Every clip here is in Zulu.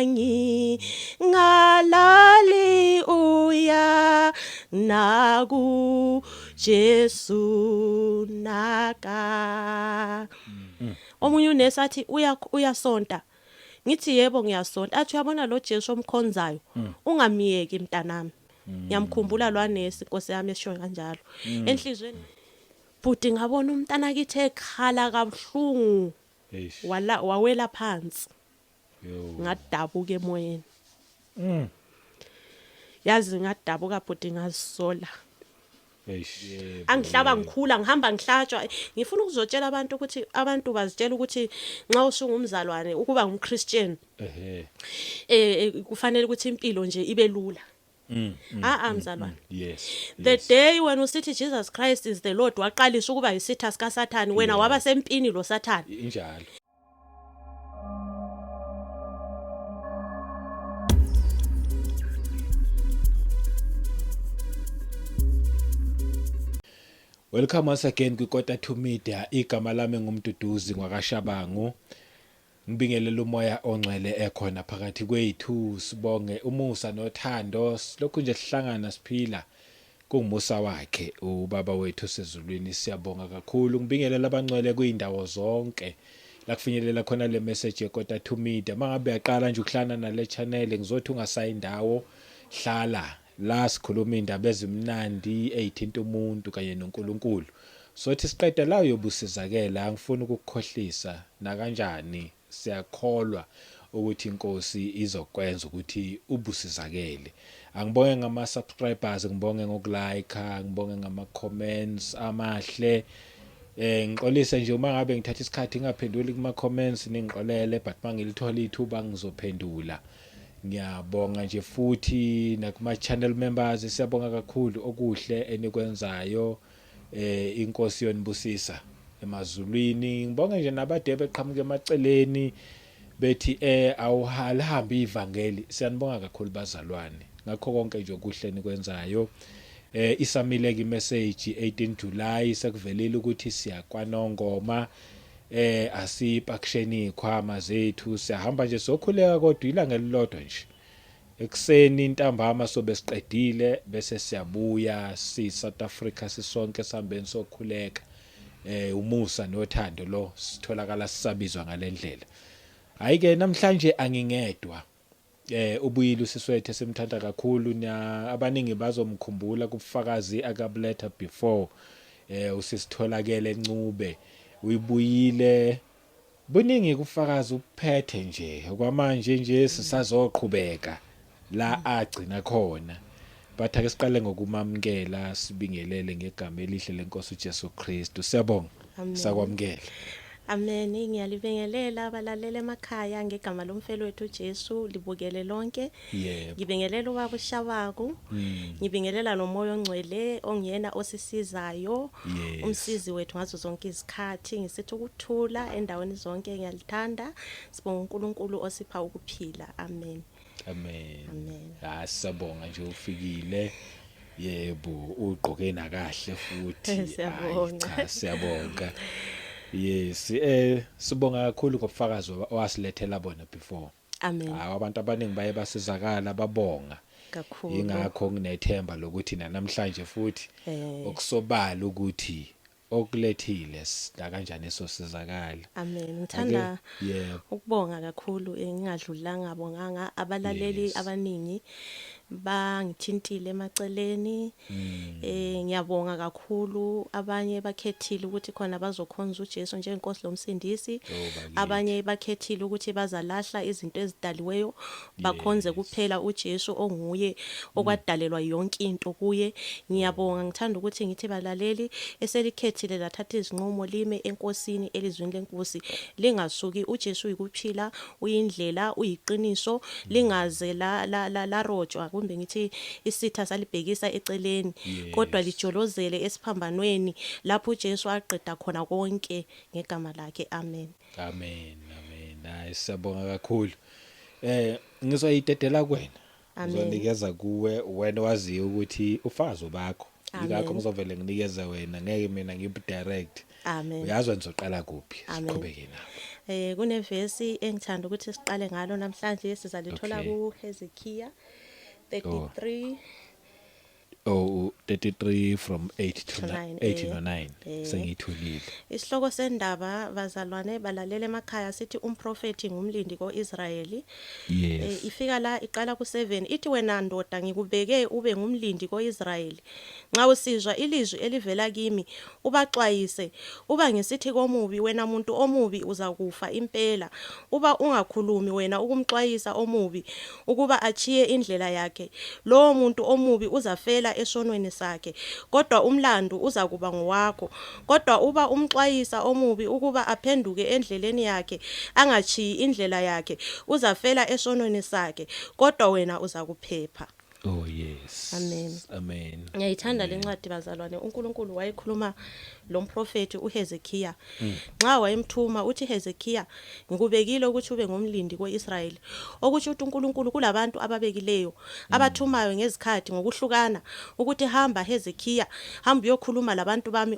Ngingalali uya naku Jesu naka. Omunye unesi athi uyasonta. Ngithi yebo ngiyasonta. Athi uyabona lo Jesu omkhonzayo ungamiyeki mntanami. Ngiyamkhumbula lwanesi Nkosi yami esho kanjalo. Enhlizweni bhuti ngabona umntana kithi ekhala kabuhlungu. Eish. Wala wawela phansi. Yo. Ngadabuka emoyeni. Yazi ngadabuka bhuti ngazisola. Eish. Angihlaba ngikhula ngihamba ngihlatshwa. Ngifuna ukuzotshela abantu ukuthi abantu bazitshela ukuthi nxa usungumzalwane ukuba ngumChristian Ehhe. Kufanele ukuthi impilo nje ibe lula. Ah mzalwane. Yes. The day when usithi Jesus Christ is the Lord waqalisa ukuba yisitha sika Sathane wena waba sempini lo Sathane. Injalo. Welcome once again kwiKota 2 Media. Igama lami nguMduduzi ngwakaShabangu. Ngibingelela umoya ongcwele ekhona phakathi kwethu, sibonge umusa nothando. Silokhu nje sihlangana siphila kungumusa wakhe ubaba wethu osezulwini. Siyabonga kakhulu. Ngibingelela abangcwele kuyindawo zonke la kufinyelela khona le message yeKota 2 Media. Mangabe uyaqala nje ukuhlana nale channel, ngizothi ungasayi indawo, hlala la sikhuluma indaba ezimnandi ezithinta umuntu kanye noNkulunkulu. Sothi siqeda la uyobusizakela, angifuni ukukukhohlisa nakanjani. Siyakholwa ukuthi inkosi izokwenza ukuthi ubusizakele. Angibonge ngama subscribers, ngibonge ngokulike, ngibonge ngama comments amahle. Ngixolise nje uma ngabe ngithatha isikhathi ngingaphenduli kuma comments, ningixolele, but mangilithola ithuba ngizophendula. Ngiyabonga nje futhi nakuma channel members, siyabonga kakhulu okuhle enikwenzayo. Inkosi yonibusisa emazulwini. Ngibonge nje nabade beqhamuka emaceleni bethi awuhalihambi ivangeli. Siyanibonga kakhulu bazalwane ngakho konke nje okuhle nikwenzayo. Isamile ke message 18 July sekuvelile ukuthi siyakwanongoma. Asipakisheni ikhwama zethu, siyahamba nje sokhuleka kodwa ilanga elilodwa nje. Ekuseni ntambama sobe siqedile bese siyabuya si South Africa sisonke sihambeni sokhuleka. Umusa nothando lo sitholakala sisabizwa ngalendlela. Hayi ke namhlanje angingedwa. Ubuyile usiswethe simthanda kakhulu nya abaningi bazomkhumbula kubufakazi akabuletha before. Usisitholakele Ncube uyibuyile. Buningi kufakazi uphethe nje okwamanje nje sisazoqhubeka la agcina khona. But ake siqale ngokumamukela sibingelele ngegama elihle lenkosi uJesu Kristu. Siyabonga. Amen. Sakwamukela. Amen. Ngiyalibingelela abalaleli emakhaya ngegama lomfelo wethu uJesu libukele lonke. Yebo. Ngibingelela ubaba uShabaku. Ngibingelela nomoya ongcwele ongiyena osisizayo. Yes. Umsizi wethu ngazo zonke izikhathi. Ngisithi ukuthula endaweni zonke ngiyalithanda. Sibonga uNkulunkulu osipha ukuphila. Amen. Amen. Amen. Ah siyabonga nje ufikile. Yebo, ugqoke nakahle futhi. Siyabonga. Cha siyabonga. Yes, sibonga kakhulu ngobufakazi owasilethela bona before. Amen. Hawu abantu abaningi baye basizakala babonga. Kakhulu. Ingakho nginethemba lokuthi namhlanje futhi okusobala ukuthi okulethile la kanjani esosizakala. Amen. Ngithanda yebo. ukubonga kakhulu ngingadlulanga bonganga abalaleli abaningi bangithintile emaceleni. Ngiyabonga kakhulu abanye bakhethile ukuthi khona bazokhonza uJesu njengenkosi lomsindisi. Abanye bakhethile ukuthi bazalahla izinto ezidaliweyo bakhonze kuphela uJesu onguye okwadalelwa yonke into kuye. Ngiyabonga, ngithanda ukuthi ngithi balaleli eselikhethile lathatha izinqumo lime enkosini elizwini lenkosi lingasuki. uJesu uyikuphila, uyindlela, uyiqiniso, lingaze larotshwa kumbe ngithi isitha salibhekisa eceleni, kodwa lijolozele esiphambanweni lapho uJesu aqeda khona konke ngegama lakhe. Amen. Amen. Amen. Hayi siyabonga kakhulu. Ngizoyidedela kuwena. Amen. Ngizonikeza kuwe wena waziyo ukuthi ufazi bakho. Ingakho Amen. ngizovele nginikeze wena, ngeke mina ngibe direct. Amen. Uyazi wena uzoqala kuphi? Amen. Siqhubeke nawe. Kunevesi engithanda ukuthi siqale ngalo namhlanje, sizalithola kuHezekiah 33. Oh, 33 from 8 to To 9, 9, 8 no 9. Sengiyitholile. Isihloko sendaba, bazalwane balalele emakhaya, sithi umprofeti ngumlindi koIsrayeli. Ifika la iqala ku7, ithi wena ndoda ngikubeke ube ngumlindi koIsrayeli. Nxa usizwa ilizwi elivela kimi ubaxwayise, uba ngisithi komubi, wena muntu omubi uzakufa impela, uba ungakhulumi wena ukumxwayisa omubi ukuba achiye indlela yakhe, lowo muntu omubi uzafela esonweni sakhe, kodwa umlandu uzakuba ngowakho. Kodwa uba umxwayisa omubi ukuba aphenduke endleleni yakhe, angachiyi indlela yakhe, uzafela esonweni sakhe, kodwa wena uzakuphepha. Oh yes. Amen. Amen. Ngiyayithanda lencwadi bazalwane. uNkulunkulu wayekhuluma lo mprofeti uHezekiah. Nxa wayemthuma uthi, Hezekiah, ngikubekile ukuthi ube ngumlindi koIsrayeli. Okuthi ukuthi uNkulunkulu kulabantu ababekileyo, abathumayo ngezikhathi ngokuhlukana, ukuthi hamba Hezekiah, hamba uyokhuluma labantu bami.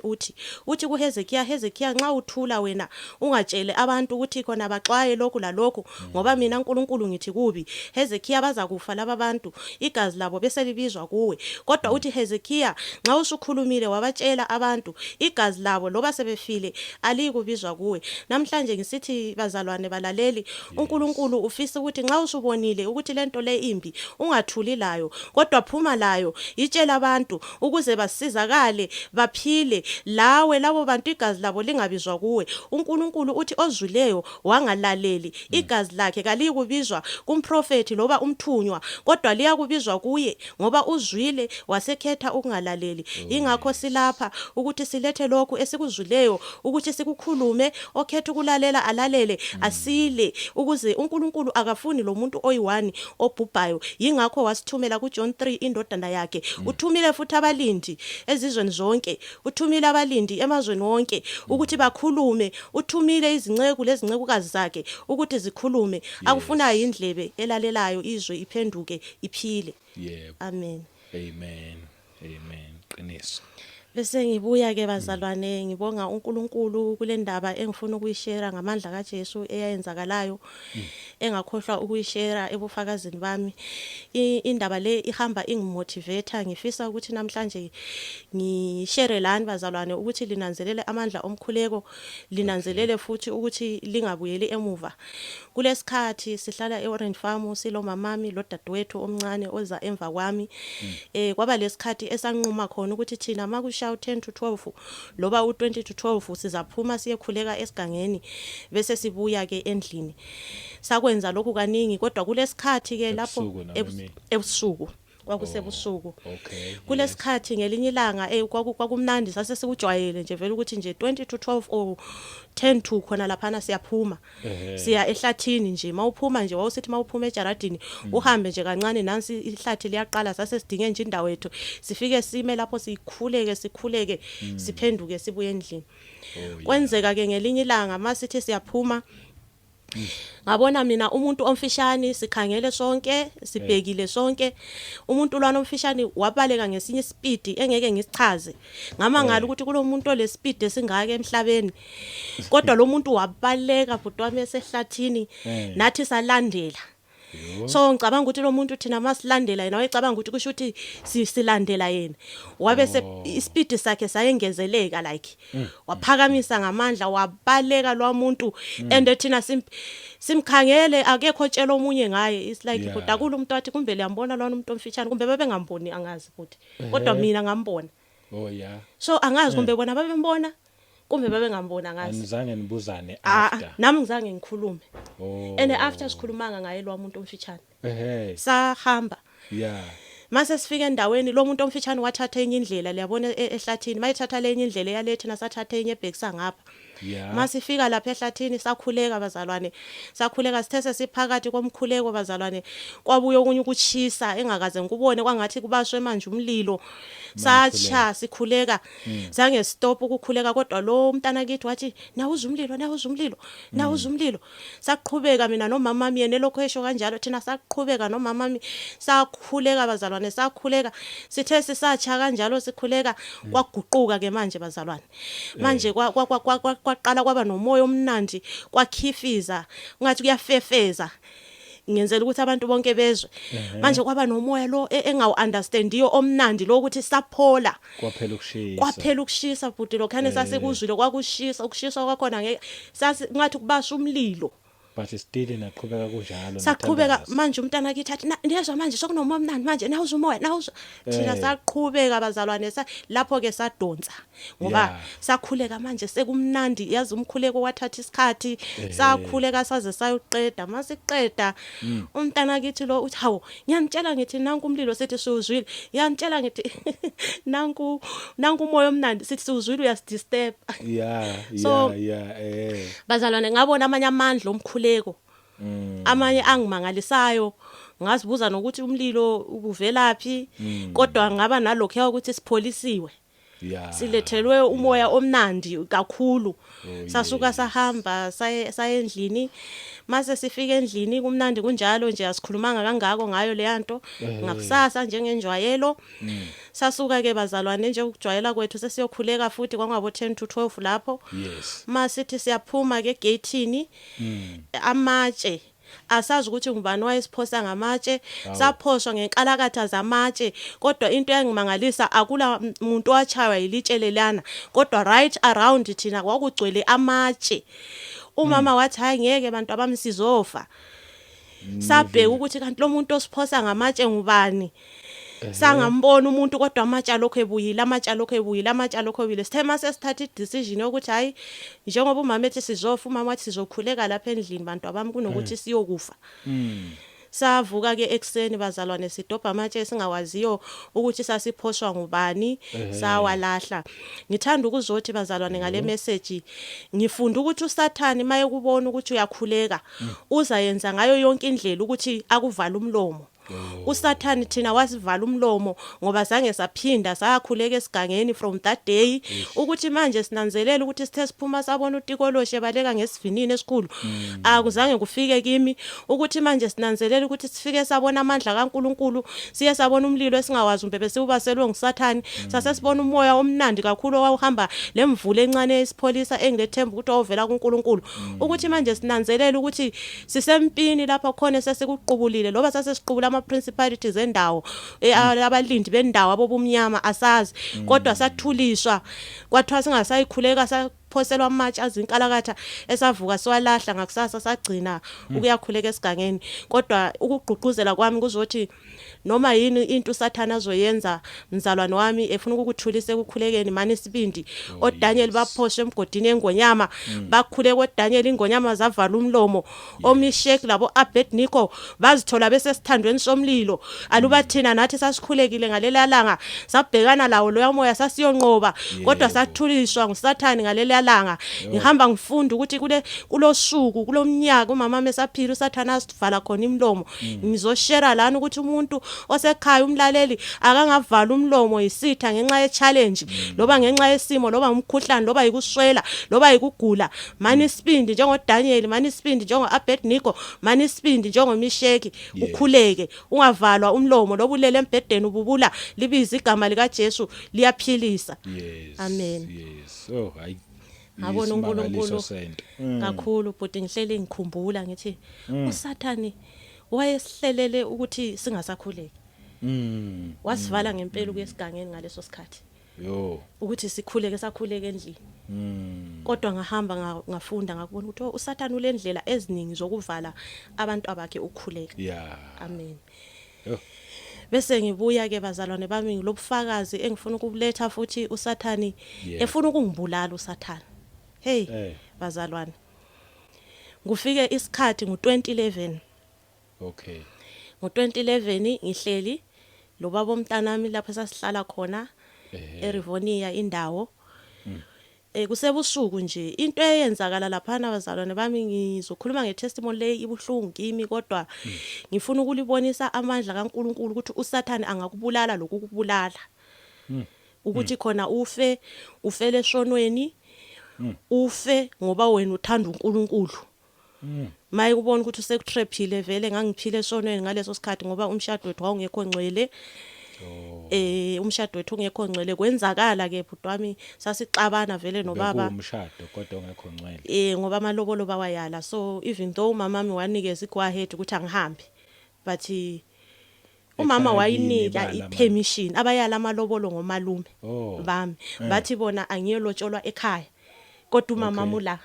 Uthi kuHezekiah, Hezekiah, nxa uthula wena ungatshele abantu ukuthi khona baxwaye lokhu lalokhu, ngoba mina uNkulunkulu ngithi kubi, Hezekiah, bazakufa laba bantu, igazi labo bese libizwa kuwe. Kodwa uthi Hezekiah, nxa usukhulumile wabatshela abantu, igazi labo loba sebefile aliyikubizwa kuwe. Namhlanje ngisithi bazalwane balaleli, uNkulunkulu ufisa ukuthi nxa usubonile ukuthi lento le imbi, ungathuli layo, kodwa phuma layo, itshela abantu ukuze basizakale, baphile lawe, labo bantu igazi labo lingabizwa kuwe. uNkulunkulu uthi ozwileyo wangalaleli, igazi lakhe kaliyikubizwa kumprofethi loba umthunywa, kodwa liyakubizwa kuye, ngoba uzwile wasekhetha ukungalaleli. Ingakho silapha ukuthi silethe lokhu esikuzwileyo ukuthi sikukhulume. Okhetha ukulalela alalele, asile, ukuze uNkulunkulu akafuni lo muntu oyi-one obhubhayo. Yingakho wasithumela kuJohn 3 indodana yakhe. Uthumile futhi abalindi ezizweni zonke, uthumile abalindi emazweni wonke ukuthi bakhulume, uthumile izinceku lezincekukazi zakhe ukuthi zikhulume. Akufunayo indlebe elalelayo, izwe, iphenduke, iphile. Amen. Amen. Amen. Qiniso. Bese ngibuya ke bazalwane, ngibonga uNkulunkulu kule ndaba engifuna ukuyishare ngamandla kaJesu eyayenzakalayo, engakhohlwa ukuyishare ebufakazini bami. Indaba le ihamba ingimotivate. Ngifisa ukuthi namhlanje ngishare lani bazalwane ukuthi linanzelele amandla omkhuleko, linanzelele futhi ukuthi lingabuyeli emuva. Kulesikhathi sihlala eOrange Farm, silo mamami lo dadewethu omncane oza emva kwami. Kwaba lesikhathi esanquma khona ukuthi thina makushaya u10 to 12 loba u20 to 12 sizaphuma siyekhuleka esigangeni, bese sibuya ke endlini. Sakwenza lokhu kaningi, kodwa kulesikhathi ke lapho Ebusuku noma emini? Ebusuku, kwakusebusuku. Kulesikhathi ngelinye ilanga kwakumnandi, sase sikujwayele nje vele ukuthi nje 20 to 12 or 10 to khona laphana siyaphuma, siya ehlathini nje. Mawuphuma nje, wawusithi mawuphuma ejaradini uhambe nje kancane, nansi ihlathi liyaqala. Sase sidinge nje indawo yethu, sifike sime lapho, sikhuleke, sikhuleke, siphenduke, sibuye endlini. Kwenzeka ke ngelinye ilanga masithi siyaphuma, ngabona mina umuntu omfishane. Sikhangele sonke, sibhekile sonke, umuntu lwana omfishane wabaleka ngesinye ispeed engeke ngisichaze. Ngamangala ukuthi kulo muntu ole speed esingaka emhlabeni, kodwa lo muntu wabaleka, bhuti wami, esehlathini. Nathi salandela. So ngicabanga ukuthi lo muntu, thina masilandela yena, wayecabanga ukuthi kusho ukuthi silandela yena. Wabe se ispeed sakhe sayengezeleka, like waphakamisa ngamandla, wabaleka lwamuntu, and thina simkhangele, akekho otshela omunye ngaye. It's like kodwa kulo umuntu wathi kumbe liyambona lwana umuntu omfitshane, kumbe babengamboni, angazi futhi, kodwa mina ngambona. So angazi kumbe bona babembona, kumbe babengambona, angazi. Anizange nibuzane Ah, after? Nami ngizange ngikhulume. And after sikhulumanga ngaye lo muntu omfitshane. Sahamba. Mase sifika endaweni, lo muntu omfitshane wathatha enye indlela, liyabona, ehlathini. Mayithatha lenye indlela eyalethi, nasathatha enye ebhekisa ngapha. Masifika lapha ehlathini sakhuleka bazalwane, sakhuleka. Sithe sesiphakathi komkhuleko bazalwane, kwabuya okunye ukuchisa engakaze ngikubone, kwangathi kubaswe manje umlilo. Satsha sikhuleka, zange stop ukukhuleka, kodwa lo mntana kithi wathi, nawuza umlilo, nawuza umlilo, nawuza umlilo. Saqhubeka mina nomama wami, yena elokhu esho kanjalo, thina saqhubeka nomama wami, sakhuleka bazalwane, sakhuleka. Sithe sisatsha kanjalo sikhuleka, kwaguquka ke manje bazalwane, manje Kwaqala kwaba nomoya omnandi, kwakhifiza ungathi kuyafefeza, ngenzela ukuthi abantu bonke bezwe. Manje kwaba nomoya lo engawu understandiyo omnandi lo, ukuthi saphola. Kwaphela ukushisa. Kwaphela ukushisa, bhuti. Lokhane sasikuzwile kwakushisa, ukushisa kwakhona ngeke sasi ngathi kubasha umlilo. But still naqhubeka kunjalo? Saqhubeka. Nathandaza. Manje umntana kithi athi, "Niyezwa manje sokunomoya omnandi manje, nawuzwa umoya, nawuzwa thina." Saqhubeka, bazalwane, sa lapho ke sadonsa ngoba sakhuleka manje sekumnandi. Yazi, umkhuleko wathatha isikhathi. Sakhuleka saze sayoqeda. Masiqeda, umntana kithi lo uthi, "Hawu, ngiyanitshela ngithi nanku umlilo." Sithi, "Siwuzwile." "Ngiyanitshela ngithi nanku umoya omnandi." Sithi, "Siwuzwile, uyasidisturb." So yeah yeah eh bazalwane, ngabona amanye amandla omkhuleko, amanye angimangalisayo. Ngazibuza nokuthi umlilo ubuvelaphi, kodwa ngaba nalokho ukuthi sipholisiwe, silethelwe umoya omnandi kakhulu. Sasuka sahamba saye endlini. Mase sifika endlini kumnandi kunjalo nje, asikhulumanga kangako ngayo leyanto. Ngakusasa, njengenjwayelo, sasuka ke, bazalwane, nje ukujwayela kwethu, sesiyokhuleka futhi. Kwangabo 10 to 12 lapho. Masithi siyaphuma ke egate, amatshe, asazi ukuthi ngubani wayesiphosa ngamatshe. Saphoswa ngenkalakatha zamatshe, kodwa into engimangalisa, akula muntu wachaywa yilitshe lelana, kodwa right around thina kwakugcwele amatshe. Umama wathi, "Hayi ngeke, bantu abami, sizofa." Sabheka ukuthi kanti lo muntu osiphosa ngamatshe ngubani. Sangambona umuntu, kodwa amatshe alokho ebuyile, amatshe alokho ebuyile, amatshe alokho ebuyile. Sithe mase sithatha i-decision yokuthi hayi, njengoba umama ethi sizofa, umama wathi sizokhuleka lapha endlini, bantu abami, kunokuthi siyokufa. Savuka ke ekseni, bazalwane, sidobha amatshe esingawaziyo ukuthi sasiphoswa ngubani, sawalahla. Ngithanda ukuzothi, bazalwane, ngale message ngifunda ukuthi uSathani maye kubona ukuthi uyakhuleka, uzayenza ngayo yonke indlela ukuthi akuvala umlomo. USathani thina wasivala umlomo ngoba zange saphinda sakhuleka esigangeni from that day. Ukuthi manje sinanzelela ukuthi sithe siphuma sabona utikoloshe baleka ngesivinini esikhulu, akuzange kufike kimi. Ukuthi manje sinanzelela ukuthi sifike sabona amandla kaNkuluNkulu, siye sabona umlilo esingawazi umbe besiwubaselwe nguSathani, sase sibona umoya omnandi kakhulu owawuhamba lemvula encane esipholisa, engilethemba ukuthi wawuvela kuNkulunkulu. Ukuthi manje sinanzelela ukuthi sisempini lapho khona sesikuqubulile, loba sasesiqubula ama principalities endawo, abalindi bendawo abobumnyama, asazi, kodwa sathuliswa, kwathiwa singasayikhuleka, saphoselwa amatshe azinkalakatha esavuka siwalahla. Ngakusasa sagcina ukuyakhuleka esigangeni. Kodwa ukugqugquzela kwami kuzothi noma yini into uSathana azoyenza, mzalwane wami, efuna ukukuthulisa ekukhulekeni, mani isibindi. ODaniel baphoswe emgodini engonyama, bakhuleka oDaniel, ingonyama zavala umlomo. OMishek labo Abednego bazithola besesithandweni somlilo. Aluba thina nathi sasikhulekile ngalela langa, sabhekana lawo loya moya, sasiyonqoba, kodwa sathuliswa nguSathane ngalela langa. Ngihamba ngifunda ukuthi kule kulosuku, kulomnyaka umama mesaphila, uSathane asivala khona imlomo. Ngizoshare lana ukuthi umuntu osekhaya, umlaleli, akangavala umlomo yisitha ngenxa ye challenge, loba ngenxa yesimo, loba umkhuhlane, loba yikuswela, loba yikugula. Mani isibindi njengoDaniel, mani isibindi njengoAbednego, mani isibindi njengoMisheki, ukhuleke, ungavalwa umlomo. Loba ulele embhedeni ububula, libiza igama lika Jesu, liyaphilisa. Amen. Yes, oh hayi. Ngabona Isimangaliso uNkulunkulu sento. Kakhulu, bhuti. Ngihleli ngikhumbula ngithi uSathani wayesihlelele ukuthi singasakhuleki. Wasivala ngempela ukuya esigangeni ngaleso sikhathi ukuthi sikhuleke, sakhuleka endlini. Kodwa ngahamba ngafunda, ngakubona ukuthi oh, uSathane ulendlela eziningi zokuvala abantu abakhe ukukhuleka. Amen. Yo. Bese ngibuya ke, bazalwane bami, ngilobufakazi engifuna ukubuletha futhi. uSathani efuna ukungibulala uSathane, hey. Bazalwane, kufike isikhathi ngo2011. Ngo2011 ngihleli lo baba omntanami lapho sasihlala khona eRivonia indawo. Kusebusuku nje. Into eyenzakala lapha, bazalwane bami, ngizokhuluma ngetestimony le ibuhlungu kimi, kodwa ngifuna ukulibonisa amandla kaNkuluNkulu ukuthi uSathane angakubulala lokukubulala. Ukuthi khona ufe, ufele esonweni, ufe ngoba wena uthanda uNkulunkulu. Maye kubona ukuthi usekutraphile vele, ngangiphile esonweni ngaleso sikhathi ngoba umshado wethu wawungekho ngcwele. Oh. Umshado wethu ungekho ngcwele, kwenzakala ke bhuti wami, sasixabana vele nobaba. Bekuwumshado kodwa ongekho ngcwele. Ngoba amalobolo bawayala, so even though umama wami wanikeza i-go ahead ukuthi angihambe, but umama Ekhaya kini wayinika bala i-permission. Abayala amalobolo ngomalume bami. Bathi bona angiyolotsholwa ekhaya, kodwa umama ula.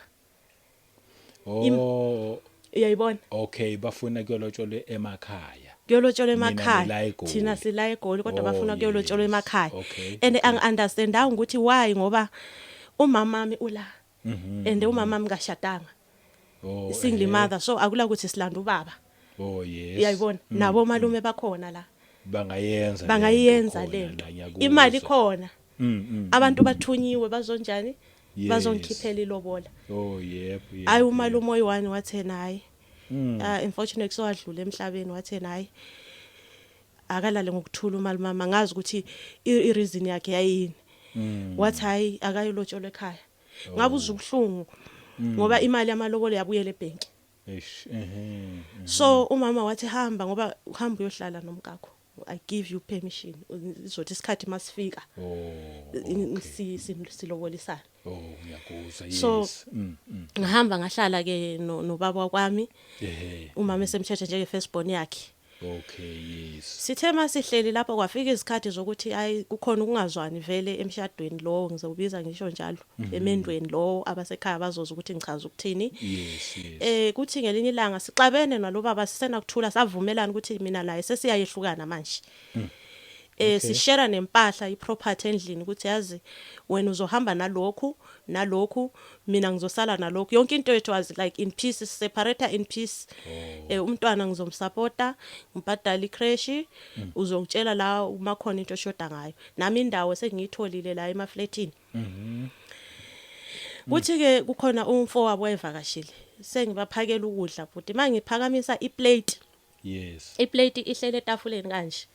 Oh. Uyayibona? Okay, bafuna kuyolotsholwa emakhaya. Kuyolotsholwa Nina emakhaya. nila eGoli. Thina sila eGoli, kodwa bafuna kuyolotsholwa emakhaya. And angi-understandanga ukuthi why, ngoba umama wami ula and umama wami kashadanga, single mother, so akula ukuthi silanda ubaba. Oh yes. Uyayibona, nabo malume bakhona la. Bangayenza. Bangayenza lento lento. khona la, ngiyakuzwa. Imali ikhona. Abantu bathunyiwe, bazonjani? Bazongikhiphela ilobola. Oh yep. Hayi, umalume oyi-one wathena hayi. Unfortunately sowadlula emhlabeni. Wathena hayi, akalale ngokuthula umalume. Ngazi ukuthi i-reason yakhe yayini. Wathi hayi, akayilotsholwa ekhaya. Ngabe uzwa ubuhlungu ngoba imali yamalobolo yabuyela ebhenki. Eish, ehe. So umama wathi hamba, ngoba uhamba uyohlala nomkakho, I give you permission, izothi isikhathi masifika silobolisana. Oh, ngiyakuzwa. So, ngahamba ngahlala ke nobaba kwami, umama esemthethe njenge firstborn yakhe. Sithe masihleli lapho, kwafika izikhathi zokuthi hayi, kukhona ukungazwani vele emshadweni lo, ngizowubiza ngisho njalo, emendweni lo, abasekhaya bazoza ukuthi ngichaza ukuthini. Yes. Kuthi ngelinye ilanga sixabene nalo baba, sisena kuthula, savumelana ukuthi mina naye sesiyayehlukana manje. Sishare nempahla, iproperty endlini, ukuthi yazi wena uzohamba nalokhu nalokhu, mina ngizosala nalokhu. Yonke into yethu was like in peace, separate in peace. Umntwana ngizomsupporta, ngibhadala icreche, uzongitshela la uma khona into eshoda ngayo, nami indawo sengiyitholile la emaflatini. Kuthi ke kukhona umfowabo wayevakashile, sengibaphakela ukudla futhi mangiphakamisa iplate, iplate ihlele etafuleni kanje,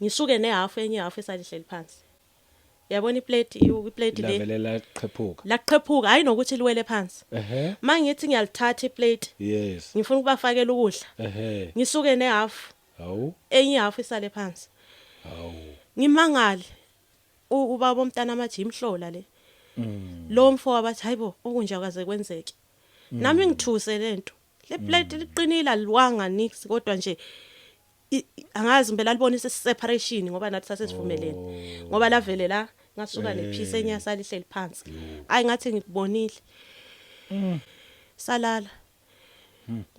ngisuke nehalf, enye half esalihleli phansi. Yabona iplate le? Lavele laqhephuka. Laqhephuka, hayi nokuthi liwele phansi. Mangithi ngiyalithatha iplate, ngifuna ukubafakela ukudla, ngisuke nehalf, enye half isale phansi. Hawu. Ngimangale, ubaba omntana amathi imhlola le. Lo mfo wabathi hayibo, okunje akaze kwenzeke. Nami ngithuse lento, le plate liqinile, aliwanga nix, kodwa nje angazi impela libonisa separation, ngoba nathi sasesivumelene, ngoba lavele la ngasuka nepiece enye yasalihleli phansi. Hayi, ngathi ngikubonile. Salala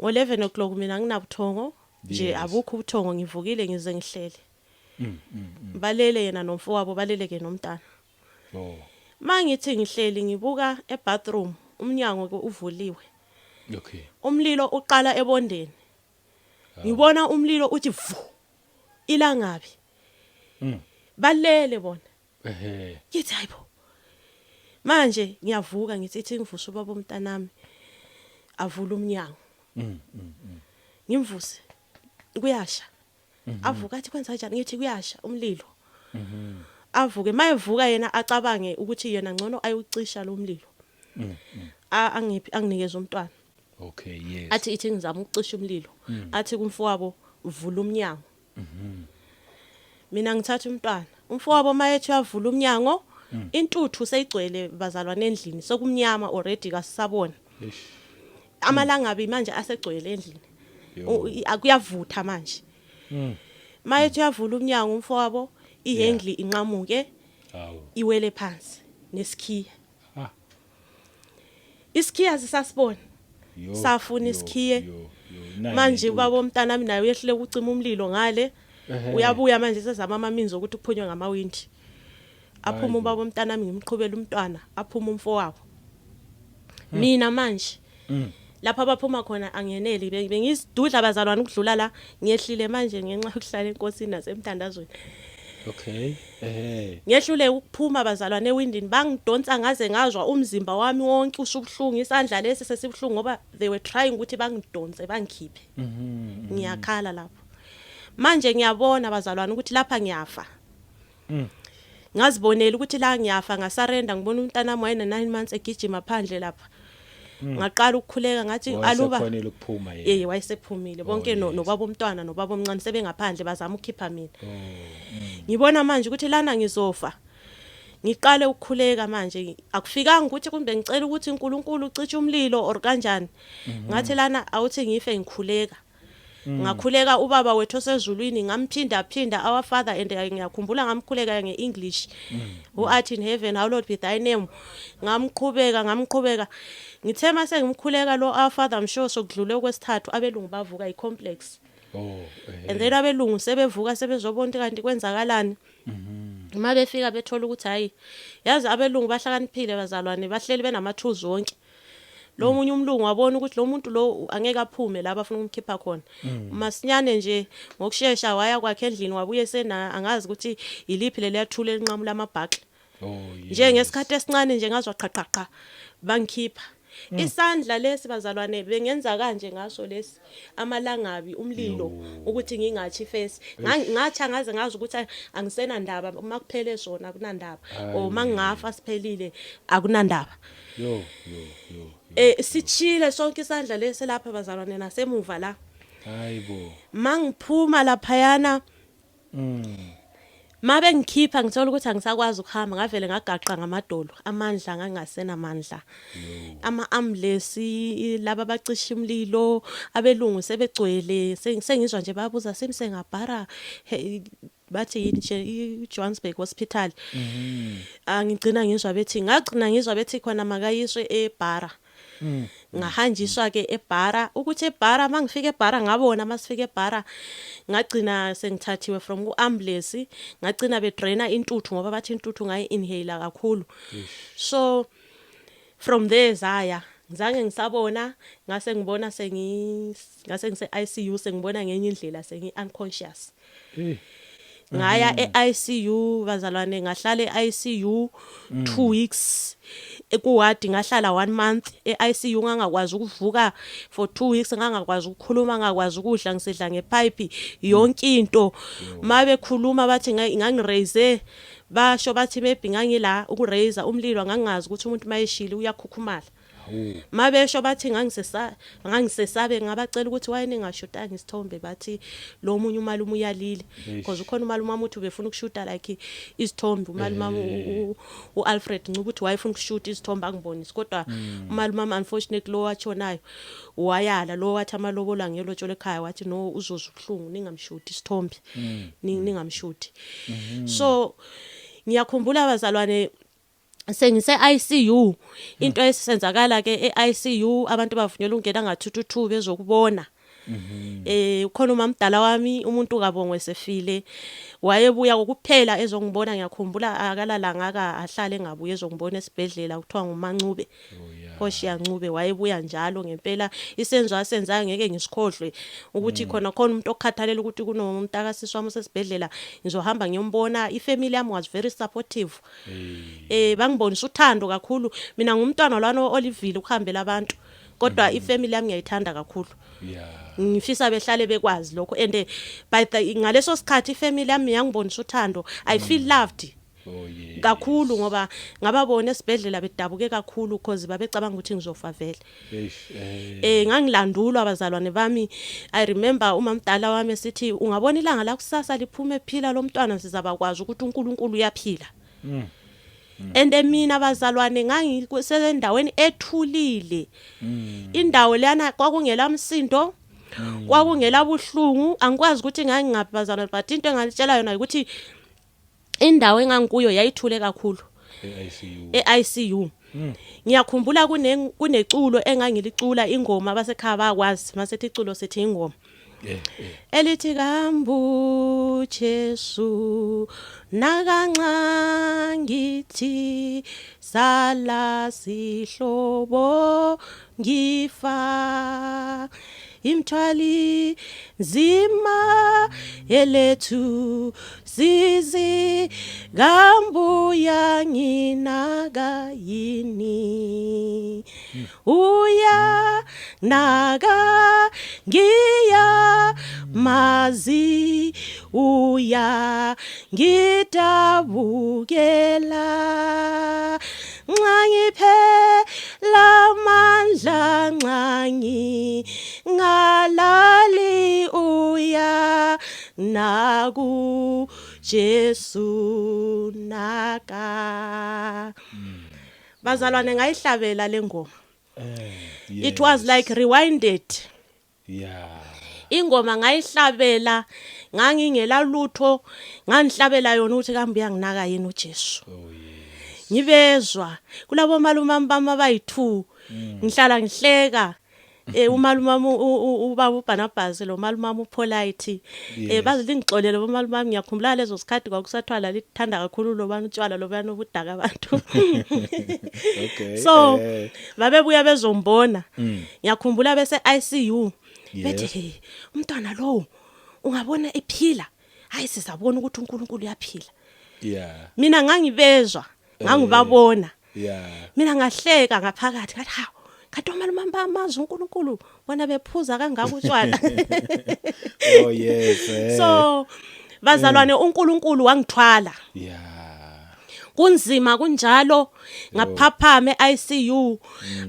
ngo11 o'clock, mina nginabuthongo nje. Abukho ubuthongo, ngivukile, ngize ngihlele. Balele yena nomfowabo, balele ke nomntana. Mangithi ngihleli ngibuka ebathroom, umnyango ke uvuliwe. Umlilo uqala ebondeni. Ngibona umlilo uthi vu, ilangabi. Balele bona. Ngithi hayibo, manje ngiyavuka, ngithi ithi ngivusa ubaba umntanami avula umnyango. Ngimvuse, kuyasha. Avuka athi kwenza kanjani? Ngithi kuyasha umlilo. Avuke, mayevuka yena acabange ukuthi yena ngcono ayucisha lo mlilo. Angiphi, anginikeze umntwana. Athi ithi ngizama ukucisha umlilo, athi kumfowabo vula umnyango. Mina ngithatha umntwana, umfowabo mayethi uyavula umnyango, intuthu seyigcwele bazalwane endlini, sokumnyama already, kasisabona. Amalangabi manje asegcwele endlini. Akuyavutha manje. Mayethi uyavula umnyango umfowabo, ihandle inqamuke, iwele phansi nesikhiya. Isikhiya sisasibona. Safuna isikhiye. Yo, yo. Nayi Manje lento. Ubaba omntanami naye uyehluleka ukucima umlilo ngale. Uyabuya manje sezama amaminzi ukuthi kuphunywe ngamawindi. Aphuma ubaba omntanami, ngimqhubela umntwana, aphuma umfowabo. Mina manje lapha abaphuma khona angeneli, bengisidudla bazalwane ukudlula la ngiyehlile manje ngenxa yokuhlala enkosini nasemthandazweni. Okay. Ngehlule ukuphuma bazalwane ewindini, bangidonsa ngaze ngazwa umzimba wami wonke usubuhlungu, isandla lesi sesibuhlungu, ngoba they were trying ukuthi bangidonse bangikhiphe. Ngiyakhala lapho manje, ngiyabona bazalwane ukuthi lapha ngiyafa. Ngazibonela ukuthi la ngiyafa, ngasurrender. Ngibona umntana wami wayena 9 months egijima phandle lapha. Ngaqala ukukhuleka, ngathi aluba Wayesekhonile ukuphuma yena? Eh, wayesephumile bonke. Oh, yes. Nobaba umntwana nobaba omncane sebengaphandle, bazama ukukhipha mina. Oh. Ngibona manje ukuthi lana ngizofa. Ngiqale ukukhuleka manje, akufikanga ukuthi kumbe ngicela ukuthi uNkulunkulu ucishe umlilo or kanjani. Ngathi lana awuthi ngife ngikhuleka. Ngakhuleka ubaba wethu osezulwini, ngamphinda phinda "Our Father", and ngiyakhumbula ngamkhuleka ngeEnglish, "Who art in heaven, hallowed be thy name". Ngamqhubeka, ngamqhubeka. Ngithe mase ngimkhuleka lo "Our Father", I'm sure sokudlule okwesithathu, abelungu bavuka icomplex. Oh. And then abelungu sebevuka, sebezobona ukuthi kanti kwenzakalani. Uma befika bethola ukuthi hayi, yazi abelungu bahlakaniphile bazalwane, bahleli benama tools wonke. Lo munye umlungu wabona ukuthi lo muntu lo angeke aphume la bafuna ukumkhipha khona. Masinyane nje ngokushesha waya kwakhe endlini, wabuye sena angazi ukuthi iliphi leliya tool elinqamula amabhakle. Oh yes. Nje ngesikhathi esincane nje ngazwa qha qha qha, bangikhipha. Isandla lesi bazalwane, bengenza kanje ngaso lesi, amalangabi umlilo ukuthi ngingathi face. Ngathi ngaze ngazi ukuthi angisenandaba, uma kuphele sona akunandaba, or mangingafa siphelile akunandaba. Yo yo yo. Sichile sonke isandla lesi lapha bazalwane, nasemuva la. Hayibo. Mangiphuma laphayana, mabe ngikhipha, ngithola ukuthi angisakwazi ukuhamba. Ngavele ngagaqa ngamadolo, amandla ngangasenamandla. Ama ambulance laba abacisha umlilo, abelungu sebegcwele, sengizwa nje babuza simse ngabhara, bathi yini nje, iJohannesburg Hospital. Angigcina ngizwa bethi, ngagcina ngizwa bethi khona makayiswe eBara. Ngahanjiswa ke eBara. Ukuthi eBara, mangifika eBara ngabona, masifika eBara ngagcina sengithathiwe from ku ambulance, ngagcina bedraina intuthu ngoba bathi intuthu ngayi inhale kakhulu. So from there zaya ngizange ngisabona, ngase ngibona sengi ngase ngise ICU, sengibona ngenye indlela, sengi unconscious. Ngaya e-ICU bazalwane, ngahlala e-ICU 2 weeks, ekuwadi ngahlala 1 month e-ICU. Ngangakwazi ukuvuka for 2 weeks, ngangakwazi ukukhuluma, ngakwazi ukudla, ngisidla ngepipe yonke into. Mabekhuluma bathi ngangiraise, basho bathi maybe ngangila ukuraise umlilo, ngangazi ukuthi umuntu mayeshile uyakhukhumala. Mabesho bathi ngangisesabe. Ngabacela ukuthi why ningashutanga isithombe, bathi lo munye umalume uyalile because ukhona umalume wami uthi ubefuna ukushuta like isithombe, umalume wami uAlfred Ncube, uthi wayefuna ukushuta isithombe angibonisi, kodwa umalume wami unfortunately lo watshonayo wayala, lo wathi amalobolo angelotshola ekhaya, wathi no, uzozwa ubuhlungu, ningamshuti isithombe, ningamshuti. So ngiyakhumbula abazalwane sengise ICU, into esenzakala ke e-ICU, abantu bavunyelwa ukungena nga222 bezokubona. Ukhona umamdala wami, umuntu kabongwe sefile, wayebuya kokuphela ezongibona. Ngiyakhumbula akalalanga aka ahlale engabuye ezongibona esibhedlela, kuthiwa nguMancube. Oh yeah. Portia Ncube, wayebuya njalo ngempela. Isenzo asenza ngeke ngisikhohlwe, ukuthi khona khona umuntu okukhathalela ukuthi kunomntakasisi wami osesibhedlela, ngizohamba ngiyombona. Ifamily yami was very supportive. Bangibonisa uthando kakhulu. Mina ngumntwana lwana olivile ukuhambela abantu, kodwa ifamily yami ngiyayithanda kakhulu. Ngifisa behlale bekwazi lokho, and by the ngaleso sikhathi ifamily yami yangibonisa uthando, I feel loved Oh yes. kakhulu, ngoba ngababona esibhedlela bedabuke kakhulu because babecabanga ukuthi ngizofa vele. Eish. Ngangilandulwa abazalwane bami. I remember umamdala wami esithi, "Ungabona ilanga la kusasa liphuma ephila lo mntwana, sizabakwazi ukuthi uNkulunkulu uyaphila." And mina bazalwane ngangisendaweni ethulile, indawo lana kwakungela msindo, kwakungela buhlungu. Angikwazi ukuthi ngangingaphi bazalwane, but into engalitshela yona ukuthi indawo engangikuyo yayithule kakhulu. E-ICU. E-ICU. Ngiyakhumbula kuneculo engangilicula, ingoma, abasekhaya bakwazi masethi iculo sithi ingoma elithi kambu Jesu nakanca ngithi sala sihlobo ngifa imthwali nzima elethu sizi kambuya nginaka yini uya naka ngiya mazi uya ngidabukela nxa ngiphela amandla. Naku Jesu naka. Bazalwane, ngayihlabela lengoma. It was like rewinded. Ingoma ngayihlabela, ngangingela lutho, ngangihlabela yona ukuthi kambe uyanginaka yini uJesu. Oh yes. Ngibezwa kulabo malume bami abayi2, ngihlala ngihleka, umalume wami ubaba uBarnabas, lo malume wami uPolite, bazilingixolele bomalume bami. Ngiyakhumbula lezo sikhathi kwakusathwala lithanda kakhulu lobana utshwala lobana ubudaka abantu. So babebuya bezombona. Ngiyakhumbula bese ICU bethi, "Hey, umntwana lo ungabona ephila, hayi, sizabona ukuthi uNkulunkulu uyaphila." Mina ngangibezwa, ngangibabona. Mina ngahleka ngaphakathi, ngathi, "Hawu, kanti omalume bamazi uNkulunkulu, bona bephuza kangaka utshwala?" Oh yes. So bazalwane, uNkulunkulu wangithwala. Kunzima kunjalo, ngaphaphama eICU.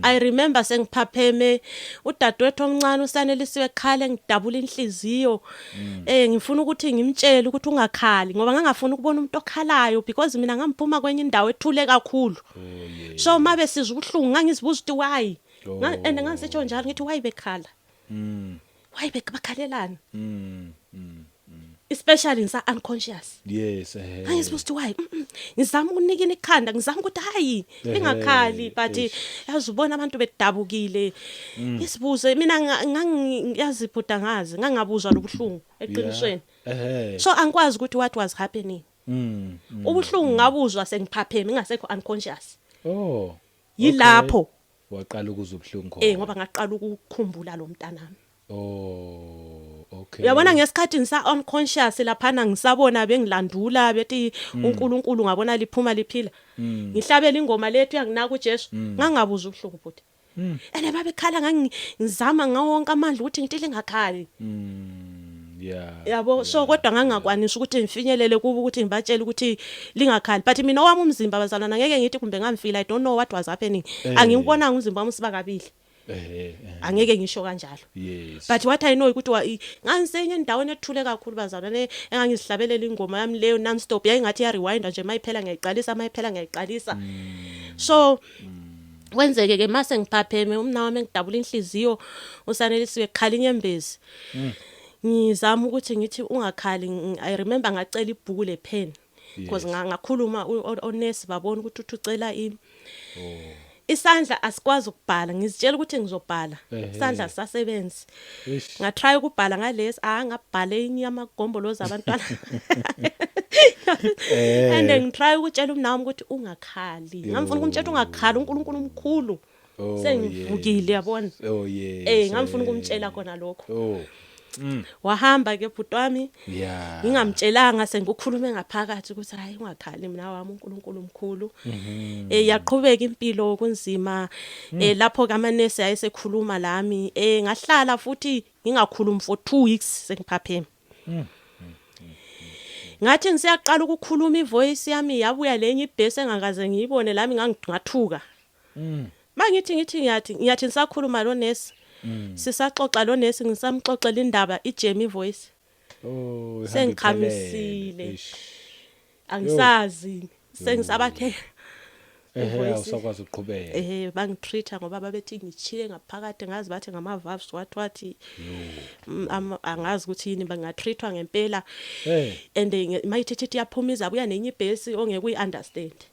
I remember sengiphapheme, udadewethu omncane uSanelisiwe khale, ngidabula inhliziyo. Ngifuna ukuthi ngimtshele ukuthi ungakhali, ngoba ngangafuna ukubona umuntu okhalayo, because mina ngamphuma kwenye indawo ethule kakhulu. Oh yes. So mabe sizwa ubuhlungu, ngangizibuza ukuthi why. And ngangisitsho njalo, ngithi, "Why bekhala? Why bakhalelani?" Especially ngisa unconscious. Ngangizibuza ukuthi why. Ngizama ukunikina ikhanda, ngizama ukuthi hayi, lingakhali, but yazi ubona abantu bedabukile. Isibuze mina, ngangiyazi bhuda, ngazi ngangabuzwa lobuhlungu eqinisweni. So angikwazi ukuthi what was happening. Ubuhlungu ngabuzwa sengiphapheme, ngingasekho unconscious. Yilapho Waqala ukuzwa ubuhlungu khona. Ngoba ngaqala ukukhumbula lo mntanami. Oh, okay. Uyabona, ngesikhathi ngisa unconscious laphana, ngisabona bengilandula bethi uNkulunkulu ngabona liphuma liphila. Ngihlabela ingoma lethu yanginaka uJesu, ngangabuzwa ubuhlungu futhi. Ene babekhala, ngangizama ngawo wonke amandla ukuthi ngithi lingakhali. Yabo, so kodwa ngangakwanisa ukuthi ngifinyelele kubo ukuthi ngibatshele ukuthi lingakhali, but mina owami umzimba, bazalwana, ngeke ngithi kumbe ngamfila. I don't know what was happening. Angiwubonanga umzimba wami usiba kabili. Angeke ngisho kanjalo. But what I know ukuthi ngangisenye endaweni ethule kakhulu, bazalwane, engangizihlabelela ingoma yami leyo non stop. Yayingathi ya rewind nje, mayiphela ngiyayiqalisa, mayiphela ngiyayiqalisa. So kwenzeke ke mase ngiphapheme, umna wami engidabula inhliziyo uSanelisiwe khala inyembezi. Ngizama ukuthi ngithi ungakhali. I remember ngacela ibhuku lepen because ngakhuluma, onesi babona ukuthi uthi ucela i isandla asikwazi ukubhala. Ngizitshela ukuthi ngizobhala, isandla sisasebenzi. Ngatry ukubhala ngalesi, ngabhala enye amagombolozi abantwana. And ngitry ukutshela umnawami ukuthi ungakhali. Ngamfuna ukumtshela ungakhali, uNkulunkulu omkhulu. Sengivukile, yabona. Oh yes. Ngamfuna ukumtshela khona lokho. Oh. Wahamba ke bhuti wami. Ngingamtshelanga, sengikukhulume ngaphakathi ukuthi hayi, ungakhali mina wami, uNkulunkulu omkhulu. Yaqhubeka impilo kunzima. Lapho kamanesi ayesekhuluma lami, ngahlala futhi ngingakhulumi for 2 weeks sengiphapheme. Ngathi ngisiyaqala ukukhuluma, ivoice yami yabuya lenye ibass engakaze ngiyibone lami, ngangathuka. Mangithi ngithi ngiyathi ngisakhuluma lo nesi. Sisaxoxa lo nesi, ngisamxoxela indaba, ijam ivoice. Oh, ihambe Sengikhamisile. iphelele. Eish. Angisazi sengisabathe ivoice. Awusakwazi ukuqhubeka. Bangitreat ngoba babethi ngitshile ngaphakathi, ngazi bathi ngama valves, wathi angazi ukuthi yini, bangatreatwa ngempela. And mayithethe iyaphuma, izabuya nenye ibass ongeke uyi-understand.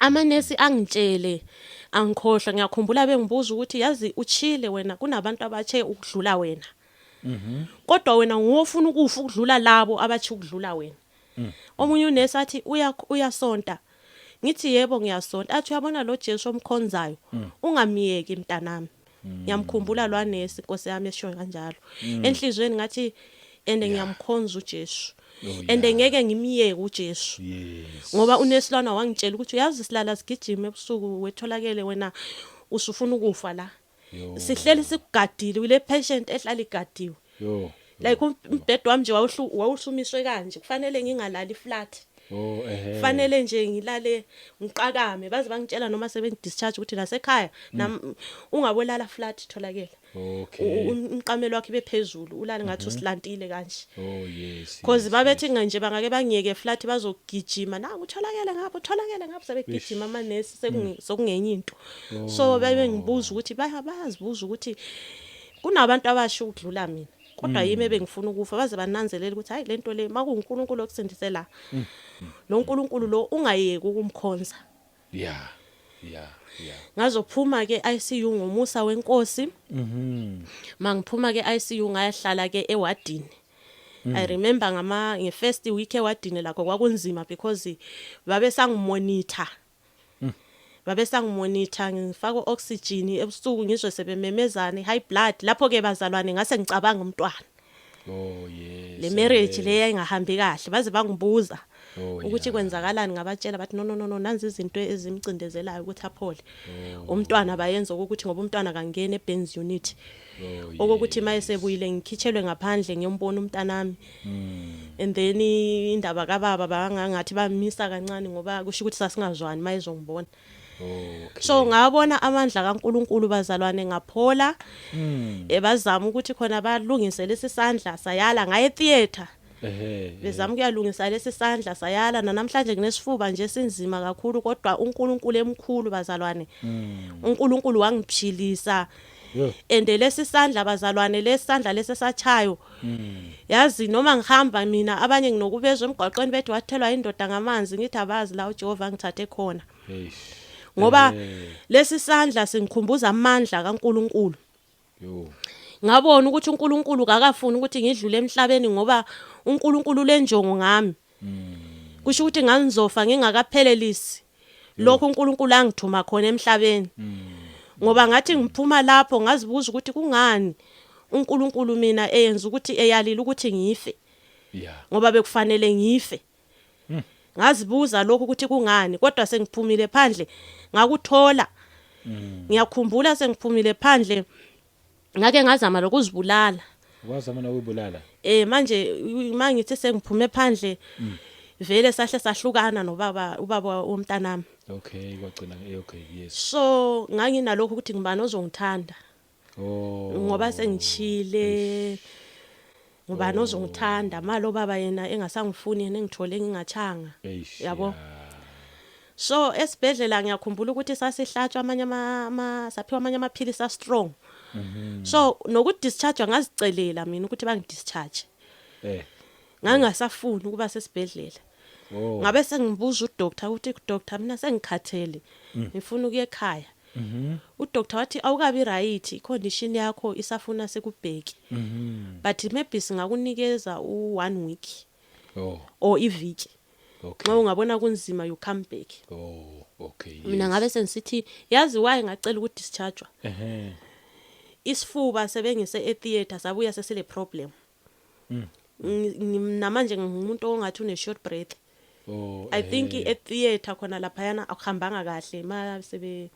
Amanesi angitshele, angikhohlwa, ngiyakhumbula bengibuza ukuthi, "Yazi uchile wena, kunabantu abatshe ukudlula wena, kodwa wena nguwofuna ukufa ukudlula labo abatshe ukudlula wena." Omunye unesi athi, "Uyasonta?" Ngithi, "Yebo, ngiyasonta." Athi, "Uyabona lo Jesu omkhonzayo, ungamiyeki mntanami." Ngiyamkhumbula lwanesi, inkosi yami, esho kanjalo. Enhlizweni ngathi, ende ngiyamkhonza uJesu and ngeke ngimiyeke uJesu. Ngoba unesilwana wangitshela ukuthi, "Uyazi silala sigijima ebusuku, wetholakele wena usufuna ukufa la." "Sihleli sikugadile, ule patient ehlala igadiwe." Like umbhedo wami nje wawusumiswe kanje, kufanele ngingalali flat. Oh ehhe. Fanele nje ngilale ngiqakame, baze bangitshela noma sebengidischarge ukuthi nasekhaya ungabolala flat, Tholakele. Umqamelo wakhe bephezulu, ulale ngathi usilantile kanje. Oh yes. Cause babethi nje bangake bangiyeke flat, bazogijima, nangu Utholakele ngapha, Utholakele ngapha, sebegijima amanesi, sokungenye into. So bebe ngibuza ukuthi bayazibuza ukuthi kunabantu abasho ukudlula mina, kodwa yimi ebengifuna ukufa. Baze bananzelela ukuthi hayi, lento le makuNkulunkulu okusindise la, lo nkulunkulu lo ungayeki ukumkhonza. Ngazophuma ke ICU ngomusa wenkosi. Mangiphuma ke ICU, ngayahlala ke ewadini. I remember ngama nge-first week ewadini lakho kwakunzima because babe sangimonitor, babe sangimonitor, ngifaka oxygen ebusuku, ngizwe sebememezana high blood. Lapho ke bazalwane, ngase ngicabanga umntwana. Le marriage le yayingahambi kahle, baze bangibuza ukuthi kwenzakalani. Ngabatshela, bathi no, no, no, no, nanzi izinto ezimcindezelayo ukuthi aphole umntwana. Bayenza ukuthi ngoba umntwana kangena eburns unit, okokuthi mayesebuyile ngikhitshelwe ngaphandle ngiyombona umntanami. And then indaba kababa bangangathi bamisa kancane ngoba kusho ukuthi sasingazwani mayezongibona. So ngabona amandla kaNkuluNkulu bazalwane, ngaphola. Ebazama ukuthi khona balungise lesi sandla, sayala, ngaye theater. Bezama ukuyalungisa lesi sandla, sayala. Namhlanje nginesifuba nje sinzima kakhulu, kodwa uNkulunkulu emkhulu bazalwane. UNkulunkulu wangiphilisa. And lesi sandla bazalwane, lesi sandla lesi sachayo, yazi noma ngihamba mina, abanye nginokubezwa emgwaqweni bethi wathelwa indoda ngamanzi, ngithi abazi la uJehova ngithathe khona. Eish. Ngoba lesi sandla singikhumbuza amandla kaNkuluNkulu. Yo. Ngabona ukuthi uNkulunkulu akafuni ukuthi ngidlule emhlabeni ngoba uNkulunkulu lenjongo ngami. Kusho ukuthi ngangizofa ngingakaphelelisi lokho uNkulunkulu angithuma khona emhlabeni. Ngoba ngathi ngiphuma lapho ngazibuza ukuthi kungani uNkulunkulu mina eyenza ukuthi eyalile ukuthi ngife, ngoba bekufanele ngife. Ngazibuza lokhu ukuthi kungani, kodwa sengiphumile phandle ngakuthola. Ngiyakhumbula sengiphumile phandle ngake ngazama lokuzibulala. Wazama nokuyibulala? Manje mangithi sengiphume phandle, vele sahle sahlukana nobaba, ubaba womntanami. Okay, kwagcina, okay, yes. So nganginalokho ukuthi ngibani ozongithanda ngoba sengishile, ngubani ozongithanda malo baba yena engasangifuni, yena engithole ngingatshanga. Yabo. So esibhedlela ngiyakhumbula ukuthi sasihlatshwa amanye saphiwa amanye amaphilisi a strong. So nokudischarge ngazicelela mina ukuthi bangidischarge. Ngangasafuni ukuba sesibhedlela. Ngabe sengibuza udoctor ukuthi, "Doctor, mina sengikhathele, ngifuna ukuya ekhaya." Udoctor wathi, "Awukabi right, icondition yakho isafuna sikubheki, but maybe singakunikeza u1 week or iviki. Nxa ungabona kunzima, you come back." Oh, okay. Mina ngabe sengisithi, yazi why ngacela ukudischargewa? Isifuba sebengise etheater, sabuya sesile problem. Namanje ngingumuntu ongathi une short breath. I think e-theater khona laphayana akuhambanga kahle, ma sebe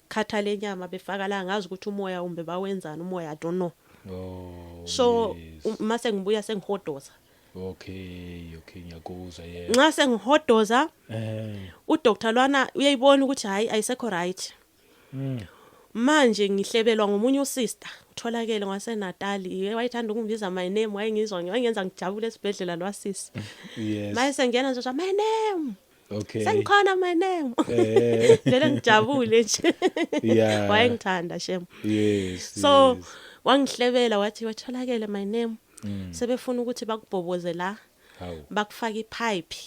khatha lenyama befaka la, ngazi ukuthi umoya umbe bawenzani umoya, I don't know. So mase ngibuya sengihodoza. Okay, ngiyakuzwa, yeah. Nxa sengihodoza, udoctor lwana uyayibona ukuthi hayi, ayisekho right. Manje ngihlebelwa ngomunye usister utholakele ngwaseNatali, wayethanda ukungibiza my name, wayengizwa, wayengenza ngijabule esibhedlela lwasisi. Maye sengena nje, "My name." "Sengikhona, my name." Vele ngijabule nje. Wayengithanda shem. So wangihlebela wathi, "Watholakele, my name, sebefuna ukuthi bakubhoboze la, Hawu. bakufaka ipipe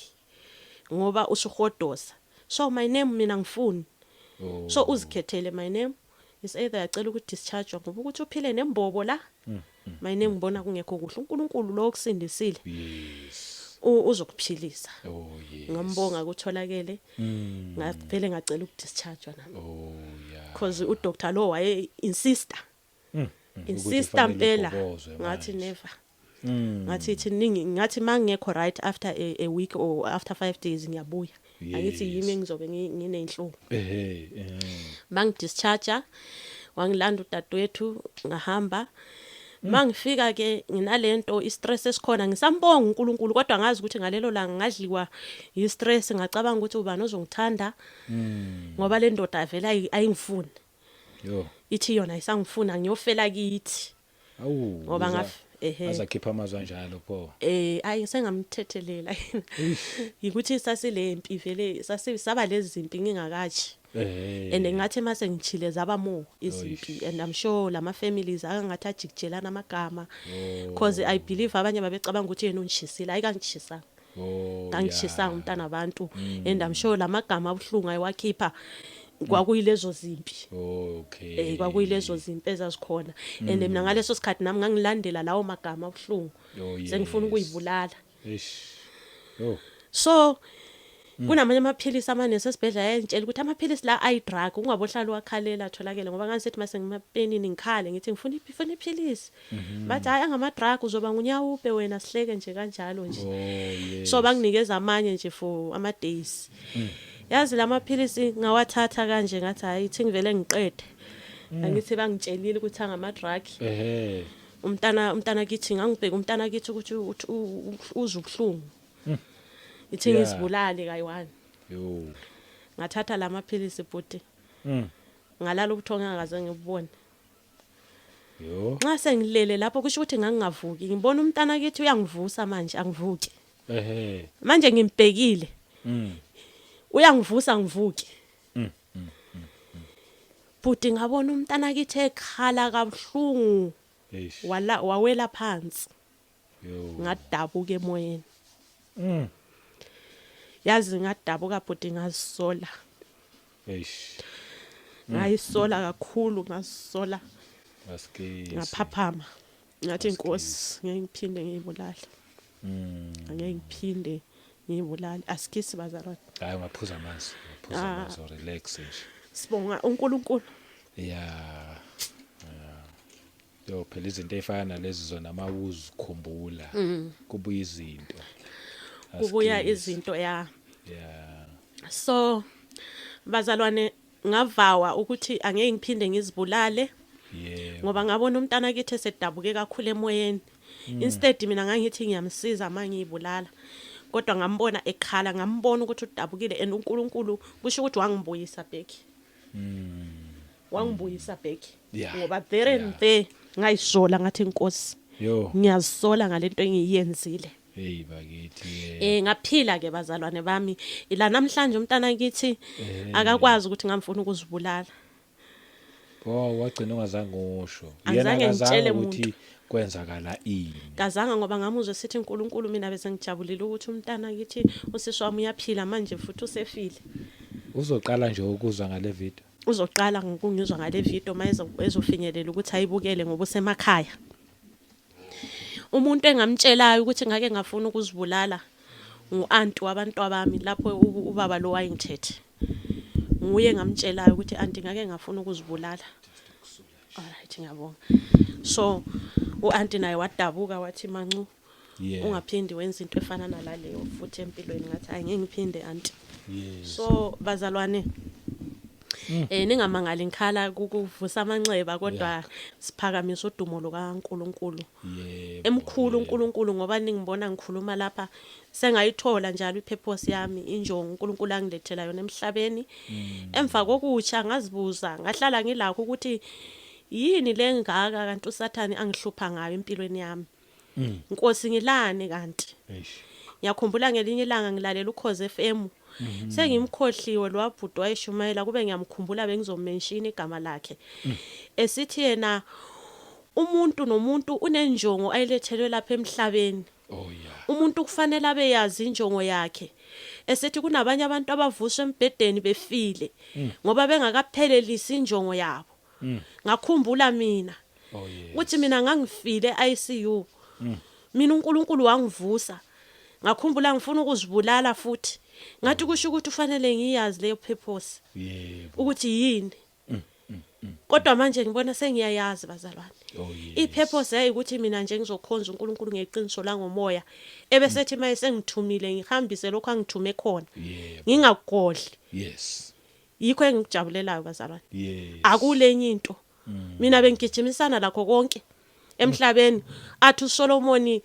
ngoba usuhodoza. So my name, mina ngifuni. So uzikhethele, my name, is either yacela ukuthi discharge ngoba ukuthi uphile nembobo la. My name, ngibona kungekho kuhle. uNkulunkulu lo okusindisile uzokuphilisa." Oh yes. Ngambonga kutholakele. Ngavele ngacela ukudischarge nami. Because udoctor lo waye insista. Ukuthi Insista fanele impela. ubhobozwe Ngathi manje. never. Ngathi thiningi, ngathi mangekho right after a week or after 5 days ngiyabuya. Angithi yimi engizobe nginenhlungu. Ehhe, eh. Bangidischarge, wangilanda udadewethu, ngahamba. Mangifika ke nginalento istress esikhona, ngisambonga uNkulunkulu, kodwa ngazi ukuthi ngalelo langa ngadliwa yistress, ngacabanga ukuthi ubani ozongithanda ngoba le ndoda vele ayingifuni. Yo. Ithi yona ayisangifuna, ngiyofela kithi. Awu. Ngoba ehe. Azakhipha amazwi anjalo pho. Ayi, sengamthethelela. Yikuthi sasilempi vele, sasisaba lezi zimpi ngingakathi. And ngathi mase ngithile zaba more izimpi, and I'm sure lama families akangathi ajikijelana amagama, because I believe abanye babecabanga ukuthi yena ungishisile, ayikangitshisanga. Kangitshisanga umntana abantu, and I'm sure lamagama abuhlungu ayiwakhipha kwakuyilezo zimpi. Kwakuyilezo zimpi ezazikhona, and mina ngaleso sikhathi nami ngangilandela lawo magama abuhlungu, sengifuna ukuyibulala. Eish. Yo. So kunamanye amaphilisi amanesi esibhedlela ayentshela ukuthi amaphilisi la ayi-drug, ungabohlala uwakhalela tholakele, ngoba ngangisithi mase ngimapenini ngikhale ngithi ngifuna iphilisi, bathi hayi, angama-drug, uzoba ngunyawupe wena, sihleke nje kanjalo nje. So banginikeza amanye nje for ama-days. Yazi la maphilisi ngawathatha kanje, ngathi hayi, ithi ngivele ngiqede, angithi bangitshelile ukuthi angama-drug. Umntana kithi, ngangibheka umntana kithi ukuthi uzwa ubuhlungu, ithi ngizibulale kayi-one. Yo. Ngathatha la maphilisi, bhuti, ngalala ubuthongo engakaze ngibubone. Yo. Nxa sengilele lapho, kusho ukuthi ngangingavuki, ngibona umntana kithi uyangivusa manje, angivuki. Manje ngimbhekile, uyangivusa, ngivuke. Bhuti, ngabona umntana kithi ekhala kabuhlungu. Eish. Wala wawela phansi. Yo. Ngadabuka emoyeni. Yazi ngadabuka, bhuti, ngazisola. Eish. Ngayisola kakhulu, ngazisola. Asikisi. Ngaphaphama, ngathi inkosi, ngeke ngiphinde ngiyibulale. Angeke ngiphinde ngiyibulale, asikisi bazalwane. Hayi, ungaphuza amanzi. Ungaphuza Ah. amanzi, relax nje. Sibonga uNkulunkulu. Yeah. Yeah. Yo, phela izinto ezifana nalezi zona mawuzikhumbula kubuya izinto. Kubuya Asikisi. izinto, ya. So bazalwane, ngavawa ukuthi angeke ngiphinde ngizibulale, ngoba ngabona umntana kithi esedabuke kakhulu emoyeni. Instead mina ngangithi ngiyamsiza mangiyibulala, kodwa ngambona ekhala, ngambona ukuthi udabukile, and uNkulunkulu kusho ukuthi wangibuyisa back, wangibuyisa back, ngoba there and there ngayisola, ngathi inkosi, Yo. ngiyazisola ngalento engiyenzile. Hey bakithi. Ngaphila ke bazalwane bami, ila namhlanje umntana kithi akakwazi ukuthi ngamfuna ukuzibulala. Oh, wagcina ungazange usho. Angizange Yena akazange ngitshele ukuthi kwenzakala ini. Kazanga, ngoba ngamuzwa sithi uNkulunkulu, mina bese ngijabulile ukuthi umntana kithi, usisi wami, uyaphila manje futhi usefile. Uzoqala nje ukuzwa ngale video. Uzoqala ngokungizwa ngale video uma ezofinyelela ukuthi ayibukele, ngoba usemakhaya. Umuntu engamtshelayo ukuthi ngake ngafuna ukuzibulala ngu-anti wabantu abami, lapho ubaba lo wayengithethe, nguye engamtshelayo ukuthi anti, ngake ngafuna ukuzibulala. Alright, ngiyabonga. So u-anti naye wadabuka, wathi mancu, ungaphindi wenza into efana nalaleyo futhi empilweni. Ngathi hayi, ngeke ngiphinde, anti. So bazalwane, ningamangali ngikhala, kuvusa amanxeba, kodwa siphakamisa udumo lukaNkuluNkulu. Emkhulu uNkulunkulu, ngoba ningibona ngikhuluma lapha, sengayithola njalo ipurpose yami, injongo uNkulunkulu angilethela yona emhlabeni. Emva kokutsha ngazibuza, ngahlala ngilakho ukuthi yini lengaka kanti uSathane angihlupha ngayo empilweni yami? Nkosi, ngilani kanti? Eish. Ngiyakhumbula ngelinye ilanga ngilalela uKhozi FM, sengimkhohliwe lo wabhuti wayeshumayela, kube ngiyamkhumbula bengizomention igama lakhe, esithi yena umuntu nomuntu unenjongo ayilethelwe lapha emhlabeni. Umuntu kufanele abe yazi injongo yakhe. Esithi kunabanye abantu abavuswa embhedeni befile ngoba bengakaphelelisi injongo yabo. Ngakhumbula mina ukuthi mina ngangifile ICU, mina uNkulunkulu wangivusa. Ngakhumbula ngifuna ukuzibulala futhi, ngathi kusho ukuthi ufanele ngiyazi leyo purpose ukuthi yini, kodwa manje ngibona sengiyayazi bazalwane. Ipurpose yayikuthi mina nje ngizokhonza uNkulunkulu ngeqiniso la ngomoya, ebesethi maye sengithumile ngihambise lokho angithume khona, ngingakugodli. Yikho engikujabulelayo bazalwane. Akulenye into, mina bengigijimisana lakho konke. Emhlabeni athi uSolomoni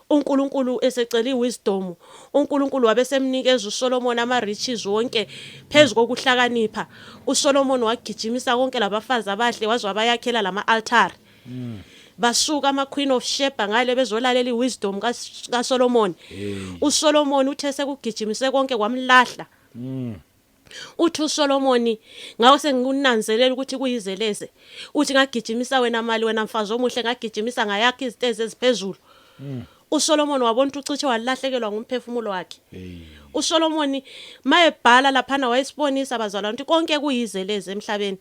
uNkulunkulu esecela iwisdom, uNkulunkulu wabe semnikeza uSolomon ama riches wonke phezulu kokuhlakanipha. USolomon wagijimisa konke labafazi abahle, waze wabayakhela lama altar. Basuka ama Queen of Sheba ngale bezolalela iwisdom kaSolomon. USolomon uthe sekugijimise konke kwamlahla. Uthi uSolomoni, ngawe sengikunanzelela ukuthi kuyizeleze. Uthi ngagijimisa wena mali, wena mfazi omuhle, ngagijimisa ngayakha izitezi eziphezulu. USolomon wabona ukuthi ucishe walahlekelwa ngumphefumulo wakhe. USolomoni mayebhala laphana wayesibonisa, abazalwane, ukuthi konke kuyizeleze emhlabeni.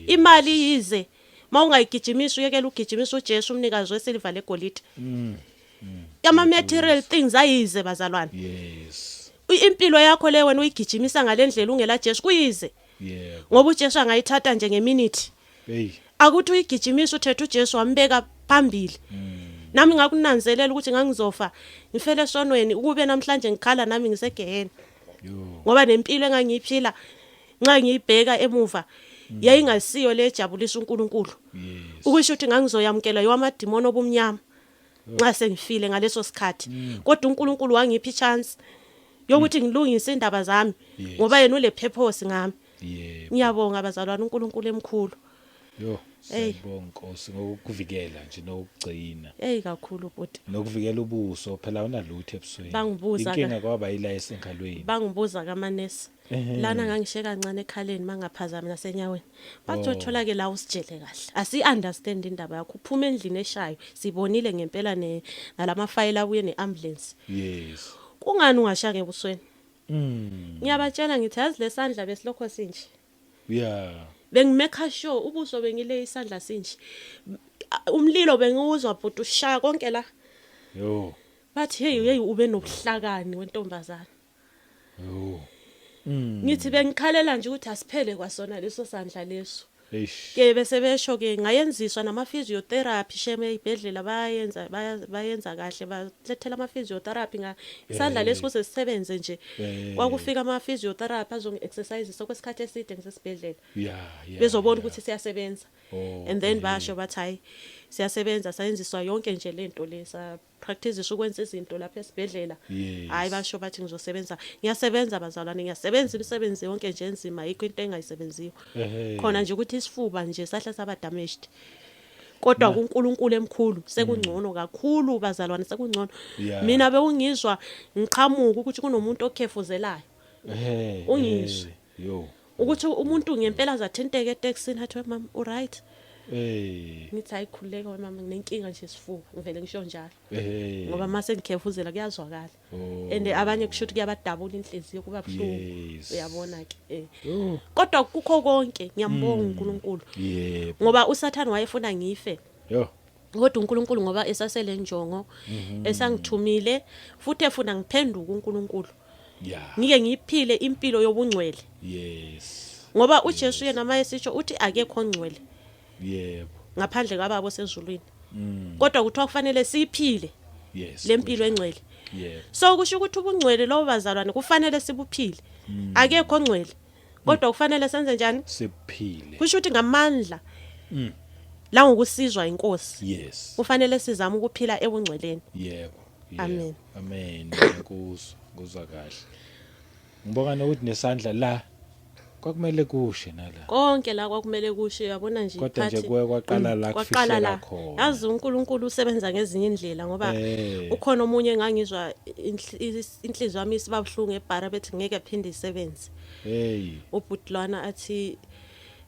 Imali yize mawungayigijimisa, uyekela ugijimisa uJesu, umnikazi wesiliva legolide. Ama material things ayize, bazalwane. Impilo yakho le wena uyigijimisa ngalendlela ungela Jesu kuyize. Ngoba uJesu angayithatha nje ngeminute. Akuthi uyigijimisa uthethe uJesu wambeka phambili. Nami ngakunanzelela ukuthi ngangizofa ngifele esonweni, ukube namhlanje ngikhala nami ngisegehena. Ngoba nempilo engangiyiphila, nxa ngiyibheka emuva, yayingasiyo le ejabulisa uNkulunkulu. Ukusho ukuthi ngangizoyamukela yowamadimoni obumnyama nxa sengifile ngaleso sikhathi. Kodwa uNkulunkulu wangipha ichance yokuthi ngilungise indaba zami ngoba yena ule purpose ngami. Ngiyabonga, bazalwane, uNkulunkulu emkhulu. Yo, siyabonga Nkosi ngokuvikela nje nokugcina. Hey, kakhulu bhuti. Nokuvikela ubuso phela, awunalutho ebusweni. Bangibuza Inkinga kwaba yila esengalweni. Bangibuza kamanesi lana, ngangishe kancane ekhaleni mangaphazami nasenyaweni. Bathi uthola ke la usijele kahle, asi understand indaba yakho, uphuma endlini eshayo, sibonile ngempela ne nalamafayela abuye neambulance. Kungani ungashanga ebusweni? Ngiyabatshela ngithi, yazi lesandla besilokho sinje. Bengimake sure ubuso bengile isandla sinje. Umlilo bengiwuzwa bhuti ushaya konke la. Bathi, hey hey, ube nobuhlakani wentombazana. Ngithi bengikhalela nje ukuthi asiphele kwasona leso sandla leso. Ke bese besho ke ngayenziswa nama physiotherapy shame ezibhedlela, bayenza bayenza kahle, balethela ama physiotherapy nga isandla lesi kuze sisebenze nje. Kwakufika ama physiotherapy azongi exercise okwesikhathi eside ngisesibhedlela. Bezobona ukuthi siyasebenza. And then basho bathi hayi, siyasebenza, sayenziswa yonke nje lento le, sa practice ukwenza izinto lapha esibhedlela. Hayi, basho bathi ngizosebenza, ngiyasebenza bazalwane, ngiyasebenza imisebenzi yonke nje enzima, ayikho into engayisebenziyo. Khona nje ukuthi isifuba nje sahle saba damaged. Kodwa kuNkulunkulu emkhulu, sekungcono kakhulu bazalwane, sekungcono. Mina bewungizwa ngiqhamuka ukuthi kunomuntu okhefuzelayo. Ungizwe. Yo. Ukuthi umuntu ngempela azathinteke eTaxini athi, "We mama, u right?" Ngithi, hayi, khululeka we mama, nginenkinga nje esifuba, ngivele ngisho njalo. Ngoba mase ngikhefuzela kuyazwakala. And abanye kusho ukuthi kuyabadabula inhliziyo, kuba buhlungu. Uyabona ke. Yo. Kodwa kukho konke ngiyambonga uNkulunkulu. Ngoba uSathane wayefuna ngife. Yo. Kodwa uNkulunkulu ngoba esasele njongo esangithumile futhi efuna ngiphenduke uNkulunkulu. Ngike ngiphile impilo yobungcwele. Ngoba uJesu yena mayesitsho uthi akekho ongcwele ngaphandle kababa osezulwini. Kodwa kuthiwa kufanele siphile lempilo engcwele. So kusho ukuthi ubungcwele lobo, bazalwane, kufanele sibuphile. Akekho ongcwele. Kodwa kufanele senze njani? Siphile. Kusho ukuthi ngamandla la ngokusizwa inkosi kufanele sizame ukuphila ebungcweleni. Amen. Amen. Ngiyakuzwa, nguzwa kahle. Ngibonga nokuthi nesandla la kwakumele kushe nala. Konke la kwakumele kushe, uyabona nje. Kodwa nje kuye kwaqala la kwaqala kufihleka la. khona. Yazi uNkulunkulu usebenza ngezinye indlela ngoba ukhona omunye engangizwa inhliziyo yami isiba buhlungu ebhara bethi ngeke aphinde isebenze. Ubhuti lwana athi,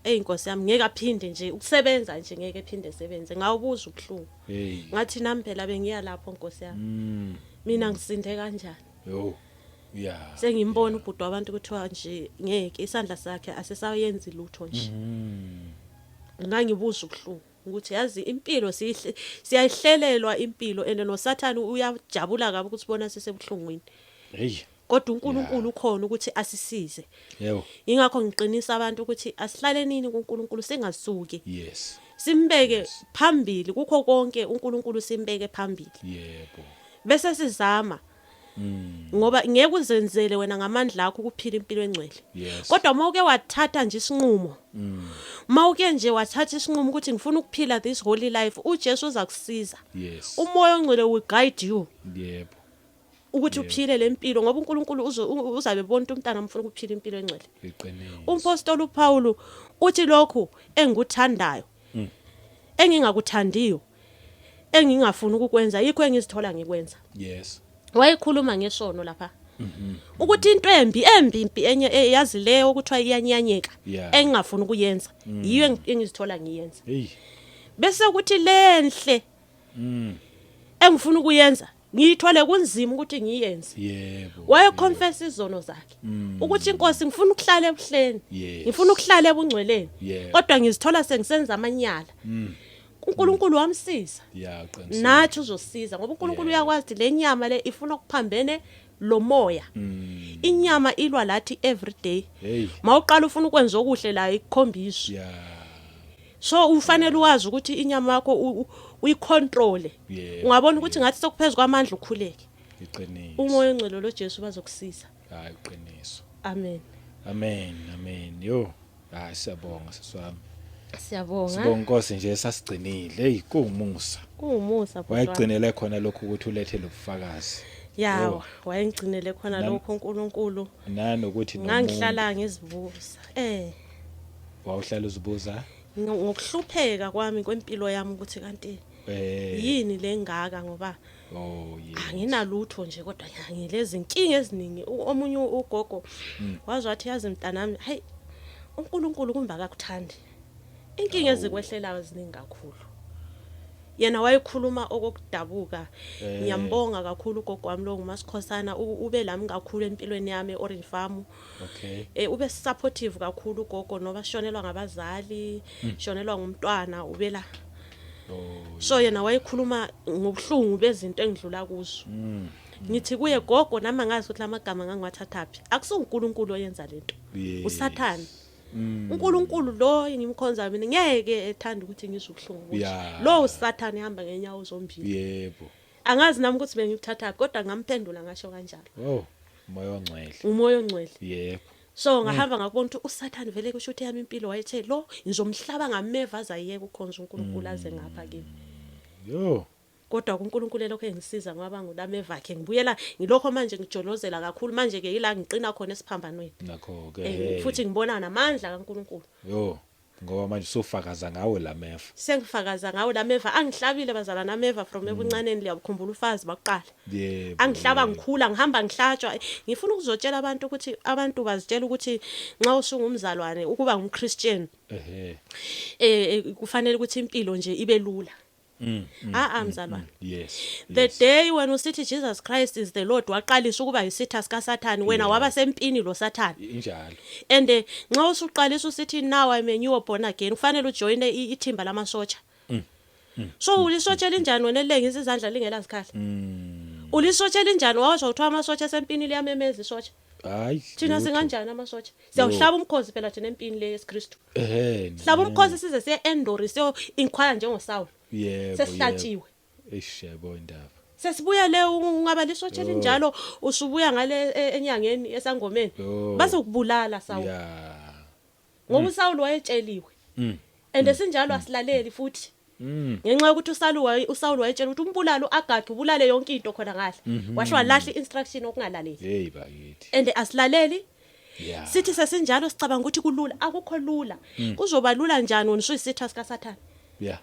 "Ey Nkosi yami, ngeke aphinde nje ukusebenza nje, ngeke aphinde esebenze." Ngawubuza ubuhlungu. Ngathi nami phela bengiya lapho, Nkosi yami. Mina ngisinde kanjani? Yo. Yeah. Sengimbona ubhuti wabantu kuthiwa nje ngeke, isandla sakhe asisayenzi lutho nje. Ngangibuza ubuhlungu ukuthi yazi impilo siyayihlelelwa impilo, and noSathane uyajabula kabi ukuthi bona sisebuhlungwini. Hey. Kodwa uNkulunkulu ukhona ukuthi asisize. Ingakho ngiqinisa abantu ukuthi asihlalenini kuNkulunkulu, singasuki. Simbeke phambili kukho konke uNkulunkulu, simbeke phambili. Bese sizama. Ngoba ngeke uzenzele wena ngamandla akho ukuphila impilo engcwele. Kodwa uma uke wathatha nje isinqumo, uma uke nje wathatha isinqumo ukuthi ngifuna ukuphila this holy life, uJesu uzakusiza. Umoya ongcwele will guide you ukuthi uphile lempilo, ngoba uNkulunkulu uzabe bona ukuthi umntana umfuna ukuphila impilo engcwele. Iqiniso. Umpostoli uPaul uthi lokhu engikuthandayo, engingakuthandiyo, engingafuni ukukwenza, yikho engizithola ngikwenza. Wayekhuluma ngesono lapha, ukuthi into embi embi impi enye yazi leyo okuthiwa iyanyanyeka, engingafuni ukuyenza, yiyo engizithola ngiyenza. Hey. Bese kuthi lenhle engifuna ukuyenza, ngiyithole kunzima ukuthi ngiyenze. Waye confess izono zakhe ukuthi, "Inkosi, ngifuna ukuhlala ebuhleni, ngifuna ukuhlala ebungcweleni, kodwa ngizithola sengisenza amanyala." UNkulunkulu wamsiza. Yeah, uqinisile. Nathi uzosiza, ngoba uNkulunkulu uyakwazi ukuthi le nyama le ifuna ukuphambene lo moya. Inyama ilwa lathi every day. Hey. Mawuqala ufuna ukwenza okuhle la, ikukhombisa. So ufanele wazi ukuthi inyama yakho uyicontrol. Ungabona ukuthi ngathi sekuphezulu kwamandla, ukhuleke. Iqiniso. Umoya ongcwele lo Jesu bazokusiza. Hayi, uqiniso. Amen. Amen, amen. Yo, hayi, siyabonga siswami. Siyabonga. Sibonga Inkosi nje sasigcinile. Hey, kuwumusa. Kuwumusa, bhuti wami. Wayegcinele khona lokhu ukuthi ulethe lobufakazi. Ya. Yo. Wayengigcinele khona lokho uNkulunkulu. Nanokuthi nomuntu Ngangihlala ngizibuza wawuhlala uzibuza. Ngokuhlupheka kwami kwempilo yami, ukuthi kanti yini lengaka, ngoba Oh yes. anginalutho nje, kodwa ngilezi inkinga eziningi. Omunye ugogo wazi wathi, "Yazi mntanami, hey, uNkulunkulu kumbe akakuthandi, inkinga ezikwehlelayo ziningi kakhulu." Yena wayekhuluma okokudabuka. Ngiyambonga kakhulu ugogo wami lo, nguMasikhosana. Ube lami kakhulu empilweni yami e-Orange Farm. Ube supportive kakhulu ugogo, noba shonelwa ngabazali, shonelwa ngumntwana, ubela. So yena wayekhuluma ngobuhlungu bezinto engidlula kuzo. Ngithi kuye, "Gogo, nami angazi ukuthi lamagama ngangiwathathaphi. AkusuNkulunkulu oyenza lento, uSathane. UNkulunkulu lo engimkhonza mina ngeke ethanda ukuthi ngizwe ubuhlungu obunje. Lo uSathane ehamba ngenyawo zombili." Angazi nami ukuthi bengikuthathaphi, kodwa ngamphendula ngasho kanjalo. Oh, moya ongcwele. Umoya ongcwele. So ngahamba ngakubona ukuthi uSathane vele kusho ukuthi yami impilo wayethe lo ngizomhlaba ngameva azayiyeka ukukhonza uNkulunkulu aze ngapha kimi. Yo. Kodwa kuNkulunkulu elokho engisiza ngoba ngulameva akhe, ngibuyela ngilokho manje, ngijolozela kakhulu manje ke, ila ngiqina khona esiphambanweni. Nakho ke. Futhi ngibona namandla kaNkulunkulu. Yo, ngoba manje usufakaza ngawo lameva. Sengifakaza ngawo lameva angihlabile, bazalwana, ameva from ebuncaneni. Liyakukhumbula ufazi bakuqala? Yebo. Angihlaba, ngikhula ngihamba ngihlatshwa. Ngifuna ukuzotshela abantu ukuthi abantu bazitshela ukuthi nxa usungumzalwane, ukuba ngumChristian, kufanele ukuthi impilo nje ibe lula. Ah ah, mzalwane. The day when usithi Jesus Christ is the Lord, waqalisa ukuba yisitha sika Sathane wena, waba sempini lo Sathane. Injalo. And nxa usuqalisa usithi now I'm a new born again, kufanele ujoyine ithimba lamasotsha. So ulisotsha elinjani wena elengisa izandla lingela zikhali? Ulisotsha elinjani? Wazwa kuthiwa amasotsha esempini liyamemeza isotsha? Hayi. Thina Lutho. singanjani amasotsha? Siyawuhlaba umkhosi phela thina empini le yesiKristu. Hlaba umkhosi size siye Endori, siyo inquire njengoSaul. Sesihlatshiwe. Eish, yabo indaba. Sesibuya le, ungaba lisotsha elinjalo, usubuya ngale enyangeni, esangomeni, bazokubulala, Saul. Ngoba uSaul wayetsheliwe. And sinjalo, asilaleli futhi. Ngenxa yokuthi uSaul wayetshela ukuthi umbulalo uAgag, ubulale yonke into khona ngale. Washo walahla instruction okungalaleli. Hey bakithi. And asilaleli. Sithi sesinjalo sicabanga ukuthi kulula, akukho lula. Kuzoba lula njani wena usuyisitha sika Sathane? Yeah.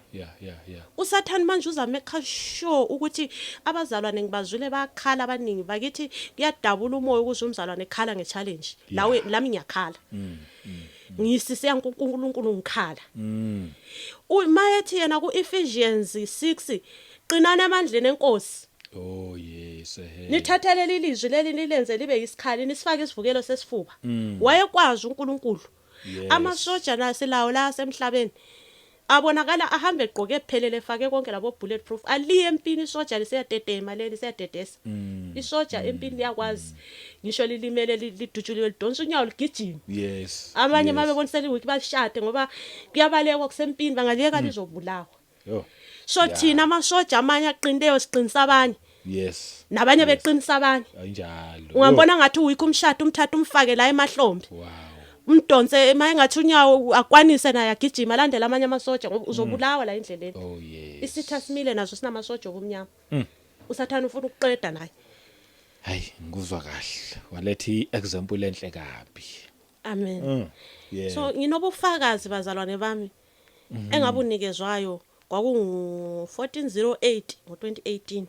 USathane manje uzamake sure ukuthi abazalwane, ngibazwile bayakhala abaningi bakithi, kuyadabula umoya ukuze umzalwane ekhala ngechallenge. Lawe lami ngiyakhala. Ngisise uNkulunkulu ngikhala. Mayethi yena kuEphesians 6, qinani emandleni enkosi. Oh yes, ehe. Nithathe leli lizwi leli nilenze libe isikhali, nisifake isivukelo sesifuba. Wayekwazi uNkulunkulu. Amasoja nasilawo la semhlabeni abonakala ahambe egqoke ephelele, efake konke labo bulletproof, aliye empini isoja liseyatetema leli, siyadedesa. Isoja empini liyakwazi ngisho lilimele, lidutshuliwe, lidonsa unyawo ligijima. Abanye mabebona seliweak balishade, ngoba kuyabalekwa, kusempini, bangaliyeka lizobulawa. Yo. So thina amasoja amanye aqinileyo siqinisa abanye. Yes. Nabanye beqinisa abanye. Ayinjalo. Ungambona ngathi uwikho umshado, umthatha umfake la emahlombe. Wow. Umdonse ema engathi unyawo akwanise naye agijima alandela amanye amasotsha, ngoba uzobulawa la endleleni. Oh yes. Isitha simile naso, sinamasotsha obumnyama. Usathana ufuna ukuqeda naye. Hayi, ngikuzwa kahle. Waletha i-example enhle kabi. Amen. So nginobufakazi, bazalwane bami, engabunikezwayo kwakungu 1408 ngo2018.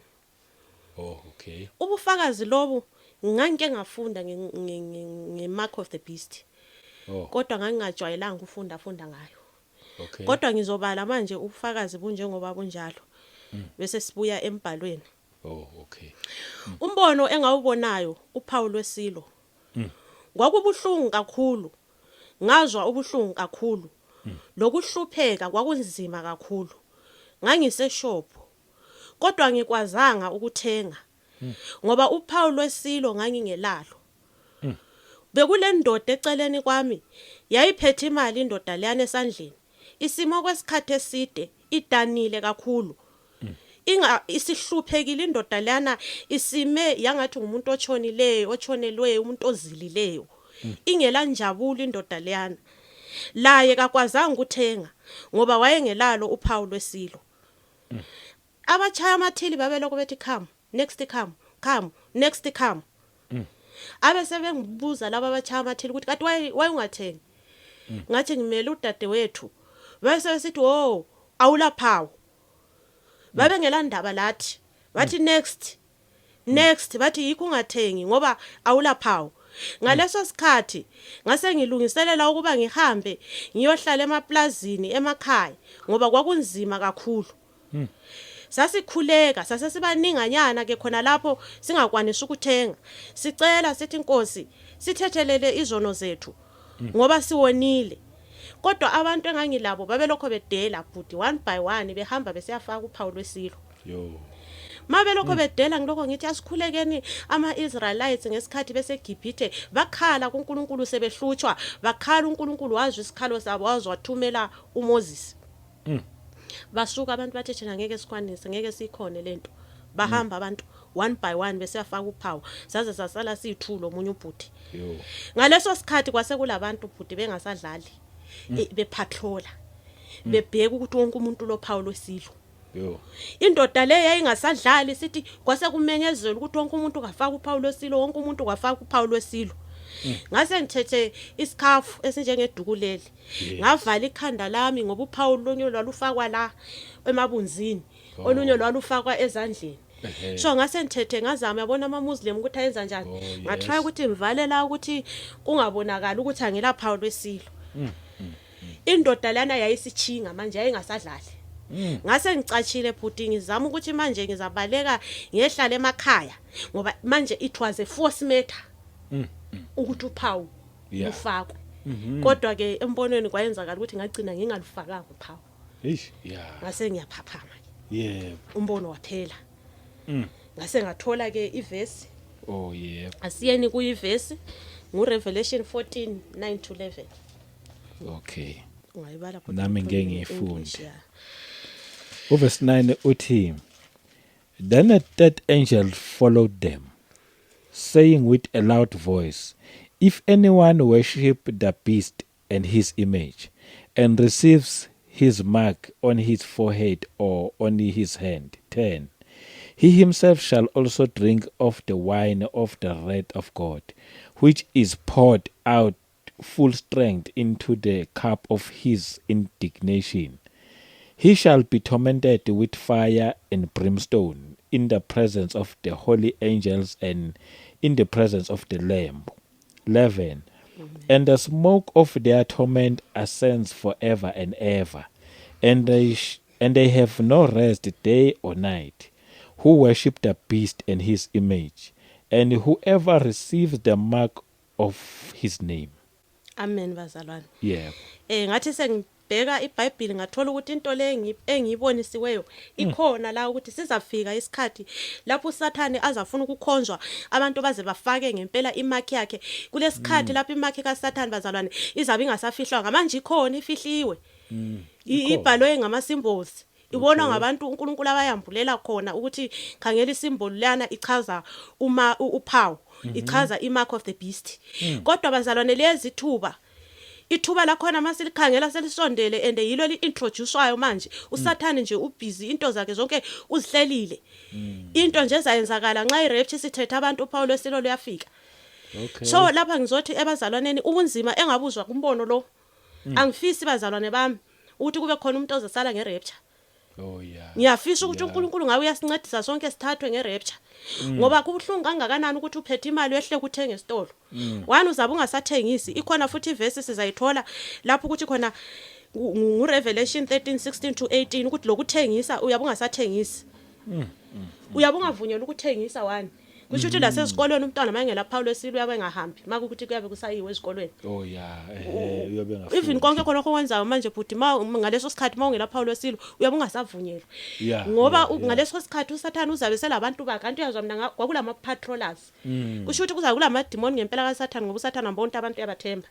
Oh, okay. Ubufakazi lobu ngangike ngafunda nge-mark of the beast, kodwa ngangingajwayelanga ukufunda funda ngayo. Kodwa ngizobala manje ubufakazi bunjengoba bunjalo, bese sibuya embhalweni. Oh, okay. Umbono engawubonayo, uphawu lwesilo, kwakubuhlungu kakhulu, ngazwa ubuhlungu kakhulu, lokuhlupheka kwakunzima kakhulu. Ngangiseshop, kodwa ngikwazanga ukuthenga ngoba uphawu lwesilo ngangingelalo. Bekule ndoda eceleni kwami, yayiphethe imali indoda leyana esandleni, isimo kwesikhathi eside, idanile kakhulu, inga isihluphekile indoda lana, isime yangathi ngumuntu otshonileyo, otshonelweyo, umuntu ozilileyo, ingela njabulo indoda leyana. Laye kakwazanga ukuthenga ngoba wayengelalo uphawu lwesilo. Abachaya amathili babelokhu bethi, "Come next, come, come next, come." Abe sebengibuza laba abachaya amathili ukuthi, "Kanti why ungathengi?" Ngathi, "Ngimele udadewethu." Bese besithi, "Oh, awulaphawu." Babengelandaba lathi, bathi, "Next, next." Bathi, "Yikho ungathengi ngoba awulaphawu." Ngaleso sikhathi ngase ngilungiselela ukuba ngihambe ngiyohlala emaplazini emakhaya ngoba kwakunzima kakhulu. Sasikhuleka, sasesibaninganyana ke khona lapho singakwanisi ukuthenga, sicela sithi, "Inkosi, sithethelele izono zethu ngoba siwonile." Kodwa abantu engangilabo babelokho bedela bhuti, one by one behamba besiyafaka uphawu lwesilo. Yo. Mabe lokho bedela, ngilokho ngithi, asikhulekeni. Ama-Israelites ngesikhathi beseGibhithe bakhala kuNkulunkulu sebehlutshwa, bakhala, uNkulunkulu wazwa isikhalo sabo, wazwa, wathumela uMoses. Basuka abantu bathi, "Thina ngeke sikwanise, ngeke sikhone lento." Bahamba abantu one by one besiyafaka uphawu, saze sasala siyithulo omunye ubhuti. Yo. Ngaleso sikhathi kwase kulabantu bhuti bengasadlali, bepatrola, bebheka ukuthi wonke umuntu lophawu lwesilo. Yo. Indoda le yayingasadlali, sithi kwase kumenyezelwa ukuthi wonke umuntu kafaka uphawu lwesilo, wonke umuntu kafaka uphawu lwesilo. Ngase ngithethe isikhafu esinjengeduku leli, ngavala ikhanda lami, ngoba uphawu olunye lwalufakwa la emabunzini, olunye lwalufakwa ezandleni. So ngase ngithethe ngazama, yabona ama Muslim ukuthi ayenza njani, ngatry ukuthi ngivale la ukuthi kungabonakali ukuthi angilaphawu lwesilo. Indoda lana yayisichinga manje, yayingasadlali. Ngase ngicatshile bhuti, ngizama ukuthi manje ngizabaleka ngiyehlala emakhaya, ngoba manje it was a force matter ukuthi uphawu lufakwe. Kodwa ke embonweni kwayenzakala ukuthi ngagcina ngingalufakanga uphawu. Eish, yeah. Ngase ngiyaphaphama ke, umbono waphela. Ngase ngathola ke ivesi. Oh yebo. Asiyeni kuyivesi, nguRevelation 14 9 to 11. Okay. Ungayibala bhuti, Nami ngithole ngeke ngiyifunde. nge-English, yeah. Uverse 9 uthi, "Then a third angel followed them, saying with a loud voice, 'If anyone worship the beast and his image and receives his mark on his forehead or on his hand, 10 he himself shall also drink of the wine of the wrath of God, which is poured out full strength into the cup of his indignation. He shall be tormented with fire and brimstone in the presence of the holy angels and in the presence of the Lamb.' 11. And the smoke of their torment ascends forever and ever, and they have no rest day or night, who worship the beast and his image, and whoever receives the mark of his name." Amen, bazalwane. Yebo. Ngathi sengibheka iBhayibheli, ngathola ukuthi into le engiyibonisiweyo ikhona la, ukuthi sizafika isikhathi lapho uSathane azafuna ukukhonzwa, abantu baze bafake ngempela imark yakhe. Kulesikhathi lapho imark kaSathane, bazalwane, izabe ingasafihlwanga. Manje ikhona, ifihliwe. Ikhona. Ibhalwe ngama symbols. Ibonwa ngabantu uNkulunkulu abayambulela khona ukuthi khangela isimbol lana ichaza uma uphawu, ichaza imark of the beast. Kodwa bazalwane, lezi thuba, ithuba lakhona masilikhangela selisondele, and yilo li-introducewayo manje. Usathane nje ubusy, into zakhe zonke uzihlelile. Into nje ezayenzakala nxa i-rapture isithethe abantu, uphawu lwesilo luyafika. So lapha ngizothi ebazalwaneni, ubunzima engabuzwa kumbono lo, angifisi bazalwane bami ukuthi kube khona umuntu ozosala nge-rapture. Ngiyafisa ukuthi uNkulunkulu ngawe uyasincedisa sonke sithathwe nge-rapture, ngoba kubuhlungu kangakanani ukuthi uphethe imali wehle ukuthenga esitolo, one uzabe ungasathengisi. Ikhona futhi ivesi sizayithola lapho ukuthi khona ngu-Revelation 13 16 to 18 ukuthi lokuthengisa uyabe ungasathengisi, uyabe ungavunyelwa ukuthengisa. One, kusho ukuthi lasesikolweni umntwana uma engelaphawu lwesilo uyabe engahambi, makukuthi kuyabe kusayiwe ezikolweni. Oh yeah, eh, uyobe ngafundi. Even konke khona okwenzayo manje bhuti, ma ngaleso sikhathi ma ungelaphawu lwesilo uyabe ungasavunyelwa, ngoba ngaleso sikhathi usathane uzabe selabantu bakhe. Anti uyazwa mina kwakulama patrollers, kusho ukuthi kuzabe kulama demon ngempela kaSathane, ngoba uSathane ambonke abantu uyabathemba,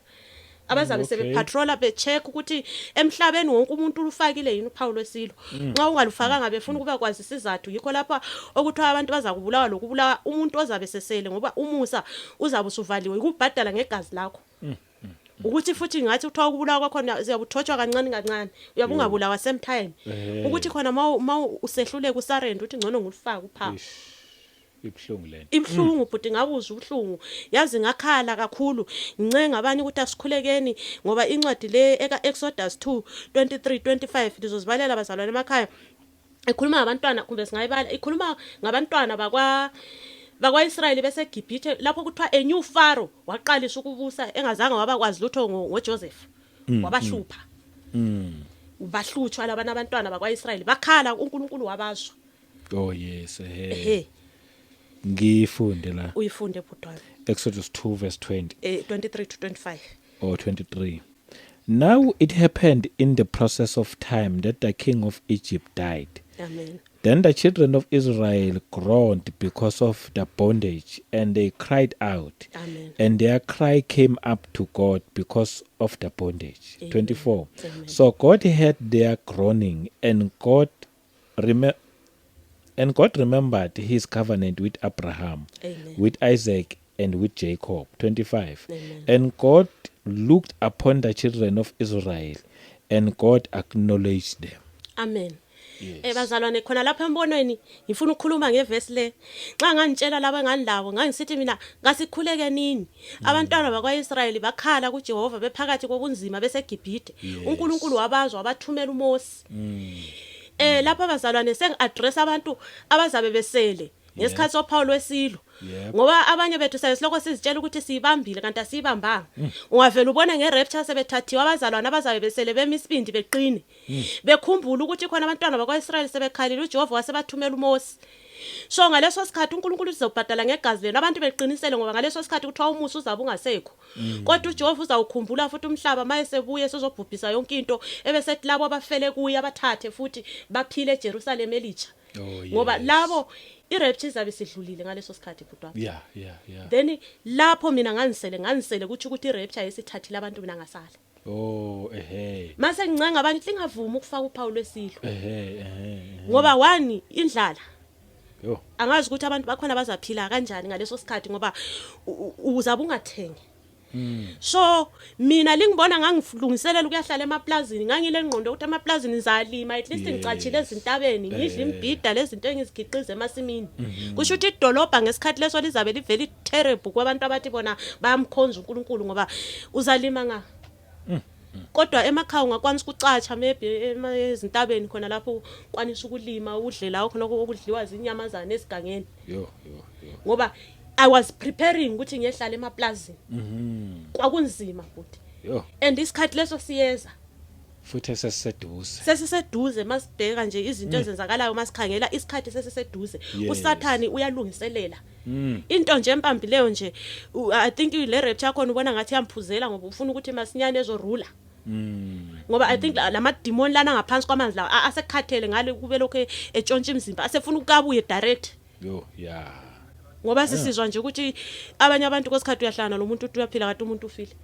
abazabe sebepatrola becheck ukuthi emhlabeni wonke umuntu ulufakile yini uphawu lwesilo. Nxa ungalufakanga befuna ukuba kwazi isizathu. Yikho lapha okuthiwa abantu baza kubulawa, lokubulawa umuntu ozabe sesele, ngoba umusa uzabe usuvaliwe, ukubhadala ngegazi lakho. Ukuthi futhi ngathi kuthiwa ukubulawa kwakhona siyabuthotshwa kancane kancane, uyabe ungabulawa same time, ukuthi khona ma usehluleka usurrender uthi ngcono ngulufake uphawu. Ish, ibuhlungu lento. Ibuhlungu bhuti, ngakuzwa ubuhlungu, yazi ngakhala kakhulu, ngincenga abanye ukuthi asikhulekeni, ngoba incwadi le eka Exodus 2 23 25 lizozibalela abazalwane emakhaya, ikhuluma ngabantwana, kumbe singayibala, ikhuluma ngabantwana bakwa-Israyeli beseGibhithe, lapho kuthiwa a new pharaoh waqalisa ukubusa engazange wabakwazi lutho ngoJoseph, wabahlupha. Bahlutshwa labana abantwana bakwa-Israyeli, bakhala, uNkulunkulu wabazwa. Oh yes, eh. Ehe. Ngifunde la. Uyifunde bhuti wami. Exodus 2 verse 20 23 to 25. Or 23. Now it happened in the process of time that the king of Egypt died. Amen. Then the children of Israel groaned because of the bondage, and they cried out. Amen. And their cry came up to God because of the bondage. Amen. 24. Amen. So God heard their groaning, and God remembered his covenant with Abraham, Amen. with Isaac, and with Jacob. 25. Amen. And God looked upon the children of Israel, and God acknowledged them. Amen. Bazalwane, khona lapha embonweni ngifuna ukukhuluma ngevesi le. Nxa ngangitshela laba enganilabo, ngangisithi mina ngasikhuleke nini. Abantwana bakwaIsrayeli bakhala kuJehova bephakathi kobunzima beseGibhithe. UNkulunkulu wabazwa, wabathumela uMose. Lapha bazalwane sengi-address abantu abazabe besele ngesikhathi sophawu lwesilo. Ngoba abanye bethu sayisiloko sizitshela ukuthi siyibambile, kanti asiyibambanga. Ungavela ubone nge-rapture sebethathiwe abazalwane abazabe besele bemi isibindi, beqine. Bekhumbula ukuthi khona abantwana bakwaIsrayeli sebekhalile, uJehova wasebathumela uMose. So ngaleso sikhathi uNkulunkulu uzobhadala ngegazi lenu abantu beqinisele, ngoba ngaleso sikhathi kuthiwa umusa uzabe ungasekho. Kodwa uJehova uzawukhumbula futhi umhlaba maye sebuye sezobhubhisa yonke into, ebesethi labo abafele kuye abathathe futhi baphile eJerusalem elitsha. Ngoba labo i-rapture izabe sidlulile ngaleso sikhathi, bhuti wami. Then lapho mina nganisele kuthi ukuthi i-rapture yesithathile abantu, mina ngasala. Oh, ehe. Mase ngincenga abantu lingavumi ukufaka uphawu lwesilo. Ehe, ehe. Ngoba one, indlala. Yo. Angazi ukuthi abantu bakhona bazaphila kanjani ngaleso sikhathi, ngoba uzabe ungathengi. So mina lingibona ngangilungiselela ukuyahlala emaplazini, ngangile ngqondo ukuthi emaplazini ngizalima, at least ngicatshile ezintabeni, ngidla imbhida lezinto engizikhiqiza emasimini. Kusho ukuthi idolobha ngesikhathi leso lizabe liveli terrible kwabantu abathi bona bayamkhonza uNkulunkulu, ngoba uzalima nga, kodwa emakhaya ungakwanisa ukucatsha maybe ezintabeni khona lapho ukwanisa ukulima udle la khona okudliwa zinyamazana esigangeni. Yo, yo, yo. Ngoba I was preparing ukuthi ngiyehlala emaplazini. Kwakunzima futhi. And isikhathi leso siyeza. Futhi sesiseduze. Sesiseduze masibheka nje izinto ezenzakalayo, masikhangela isikhathi sesiseduze. USathani uyalungiselela. Into nje empambileyo nje, I think le rapture yakhona ubona ngathi yamphuzela, ngoba ufuna ukuthi masinyane ezorula. Ngoba I think lama demon lana ngaphansi kwamanzi lawa asekhathele ngale kube lokho etshontsha imizimba, asefuna ukukabuye direct. Yo, yeah. Ngoba sisizwa nje ukuthi abanye abantu kwesikhathi uyahlangana nomuntu uthi uyaphila kanti umuntu ufile.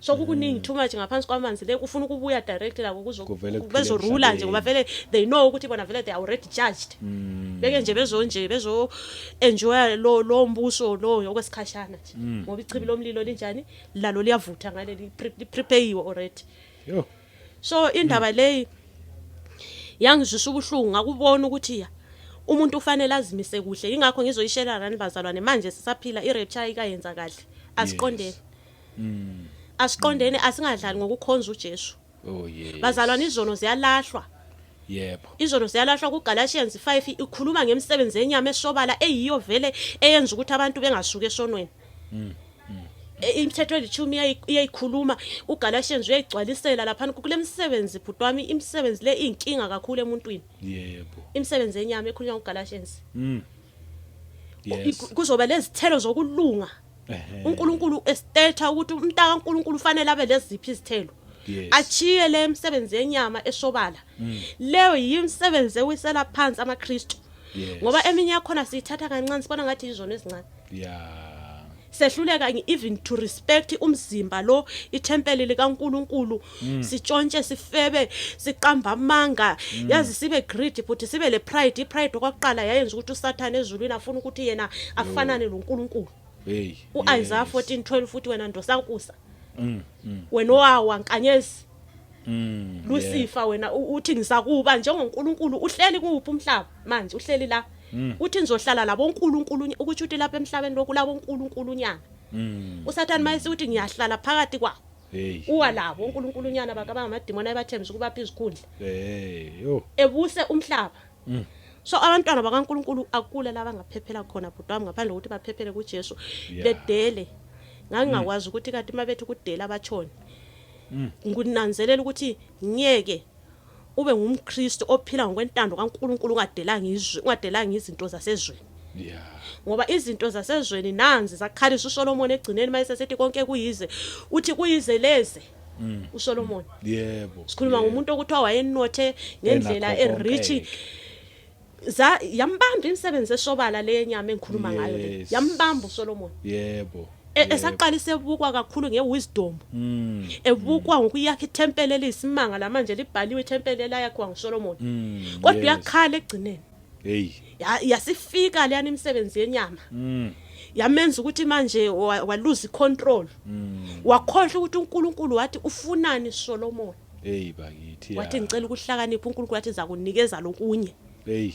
So kukuningi too much ngaphansi kwamanzi le kufuna ukubuya direct labo kuzo Kuvele kuphile bezorula nje ngoba emhlabeni. vele they know ukuthi bona vele they are already judged. Beke nje bezonje bezo enjoy lo mbuso lo okwesikhashana nje. Ngoba ichibi lomlilo linjani lalo liyavutha ngaleli prepare already. Yo. So indaba leyi yangizwisa ubuhlungu, ngakubona ukuthi ya, umuntu ufanele azimise kuhle. Ingakho ngizoyishela nani bazalwane, manje sisaphila, i-rapture ayikayenza kahle. Asiqondene, asiqondene, asingadlali ngokukhonza uJesu. Oh yes. Bazalwane, izono ziyalahlwa. Izono ziyalahlwa. KuGalatians 5 ikhuluma ngemisebenzi yenyama esobala eyiyo vele eyenza ukuthi abantu bengasuki esonweni. Imithetho elithumi iyayikhuluma, uGalatians uyayigcwalisela lapha kule misebenzi. Bhuti wami, imisebenzi le iyinkinga kakhulu emuntwini. Imisebenzi yenyama ekhulunywa kuGalatians. Kuzoba lezithelo zokulunga. UNkulunkulu estetha ukuthi umntaka kaNkulunkulu ufanele abe leziphi izithelo. Achiye le misebenzi yenyama esobala. Leyo yimisebenzi ewisela phansi amaKristu. Ngoba eminye yakhona siyithatha kancane, sibona ngathi izono ezincane. Sehluleka even to respect umzimba lo, ithempeli likaNkuluNkulu. Sitshontshe, sifebe, siqamba amanga, yazi, sibe greedy futhi sibe le pride. I-pride okwakuqala yayenza ukuthi uSathane ezulwini afuna ukuthi yena afanane noNkulunkulu. Hey. UIsaiah 14:12 futhi, wena ndosankusa, wena owawa nkanyezi, Lucifer, wena uthi ngizakuba njengoNkulunkulu. Uhleli kuphi umhlaba manje? Uhleli la, uthi nizohlala labo oNkulunkulu, ukuthi uthi lapha emhlabeni lokhu labo oNkulunkulu nyana. USathane mayese uthi ngiyahlala phakathi kwawo. Uwa labo oNkulunkulu nyana bakhe abangamadimoni abathembisa ukubapha izikhundla. Hey, yo. Ebuse umhlaba. So abantwana bakaNkulunkulu akula la bangaphephela khona, bhuti wami, ngaphandle kokuthi baphephele kuJesu. Bedele. Ngangingakwazi ukuthi kanti mabethu kudela abatshoni. Nginanzelela ukuthi ngeke ube ngumKristu ophila ngokwentando kaNkulunkulu ungadelanga izwe, ungadelanga izinto zasezweni. Ngoba izinto zasezweni nanzi zakhalisa uSolomon egcineni mayese sethi konke kuyize. Uthi kuyize leze uSolomon. Sikhuluma ngomuntu okuthiwa wayenothe ngendlela Enakho e-rich. konke. Za yambamba imisebenzi esobala le yenyama engikhuluma ngayo le. Yambamba uSolomon. Esaqalisa ebukwa kakhulu nge-wisdom. Ebukwa ngokuyakha ithempeli eliyisimanga lamanje libhaliwe, ithempeli elayakhiwa nguSolomon. Kodwa uyakhala egcineni. Hey. Yasifika leyana imisebenzi yenyama. Yamenza ukuthi manje wa-lose control. Wakhohlwa ukuthi uNkulunkulu wathi ufunani Solomon. Hey bakithi. Wathi ngicela ukuhlakanipha, uNkulunkulu wathi zakunikeza lokunye. Hey.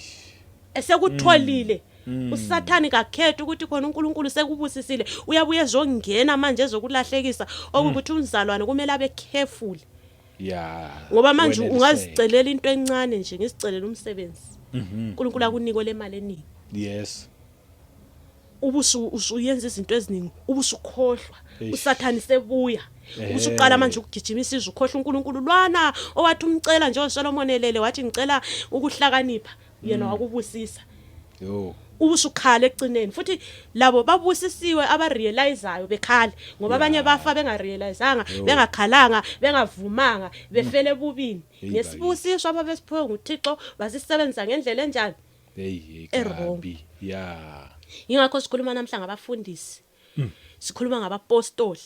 Esekutholile uSathane kakhetha ukuthi khona uNkulunkulu sekubusisile, uyabuya ezongena manje ezokulahlekisa, okuthi umzalwane kumele abe careful. Ngoba manje Weneliseke. ungazicelela into encane nje, ngisicelela umsebenzi, uNkulunkulu akunike le mali eningi. Ubusu usuyenza izinto eziningi, ubusukhohlwa. USathane sebuya, usuqala manje ukugijimisa izwe, ukhohlwa uNkulunkulu lwana owathi umcela nje uSolomon elele wathi ngicela ukuhlakanipha, yena wakubusisa. Yo. Ubusukhala ekugcineni. Futhi labo babusisiwe abarealizayo bekhala, ngoba abanye bafa bengarealizanga, bengakhalanga, bengavumanga, befele ebubini. Hey, Ngesibusiso ababesiphiwe nguThixo basisebenzisa ngendlela enjani? Hey, hey E-wrong. kabi. Ingakho sikhuluma namhla ngabafundisi, sikhuluma ngabapostoli,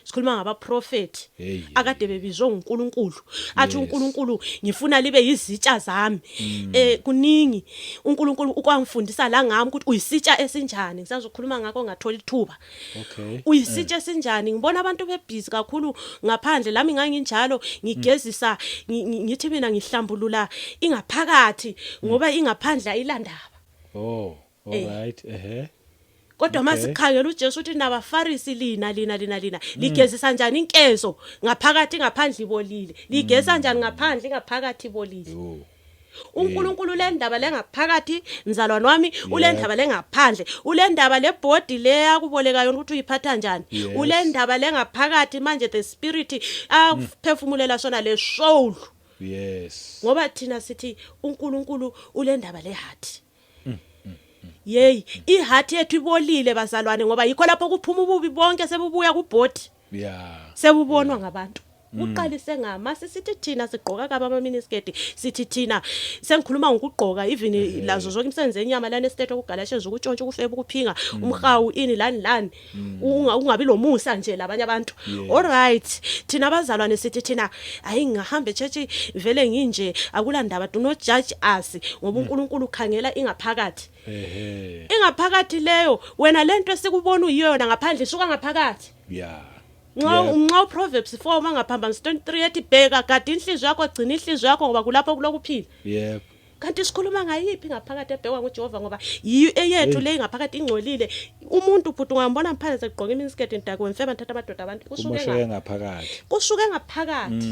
sikhuluma ngabaprofeti akade bebizwe nguNkulunkulu, athi uNkulunkulu ngifuna libe yizitsha zami. Kuningi uNkulunkulu ukwangifundisa la ngami ukuthi uyisitsha esinjani, ngisazokhuluma ngakho ngathola ithuba. Uyisitsha esinjani? Ngibona abantu bebhizi kakhulu ngaphandle, lami nganginjalo, ngigezisa, ngithi mina ngihlambulula ingaphakathi ngoba ingaphandle ayilandaba. Oh, all right. Ehe. Kodwa masikhangela uJesu uthi nabafarisi, lina lina lina lina ligezisa njani inkezo ngaphakathi, ngaphandle ibolile? Ligeza njani ngaphandle, ngaphakathi ibolile? Yo. uNkulunkulu le ndaba lengaphakathi, mzalwane wami, ule ndaba lengaphandle, ule ndaba le body le yakuboleka yona ukuthi uyiphatha kanjani. Ule ndaba lengaphakathi manje, the spirit aphefumulela sona, le soul. Ngoba thina sithi uNkulunkulu ule ndaba le heart. Yey, i-heart yethu ibolile bazalwane, ngoba yikho lapho kuphuma ububi bonke, sebubuya ku-body. Sebubonwa ngabantu. Uqalise ngama sisithi thina sigqoka kabi ama miniskirt, sithi thina sengikhuluma ngokugqoka, even lazo zonke imisebenzi yenyama lana esithethe, ukugalasheza, ukutshontsha, ukufeba, ukuphinga, umhawu, ini lani lani, ungabi lo musa nje labanye abantu. All right, thina abazalwane sithi thina hayi, ngihamba echurch vele nginje, akula ndaba, do not judge us, ngoba uNkulunkulu ukhangela ingaphakathi. Ingaphakathi leyo wena, lento esikubona uyiyona ngaphandle isuka ngaphakathi. Nxa nxa uProverbs 4 mangaphambanisi 23 ethi bheka, gada inhliziyo yakho, gcina inhliziyo yakho, ngoba kulapho kulokuphila. Kanti sikhuluma ngayiphi ngaphakathi ebhekwa nguJehova? Ngoba yiyo eyethu le ngaphakathi ingcolile. Umuntu futhi ungambona phansi egqoka iminiskirt, ndako wemfeba, nthatha amadoda abantu, kusuke kumosheke ngaphakathi. Kusuke ngaphakathi.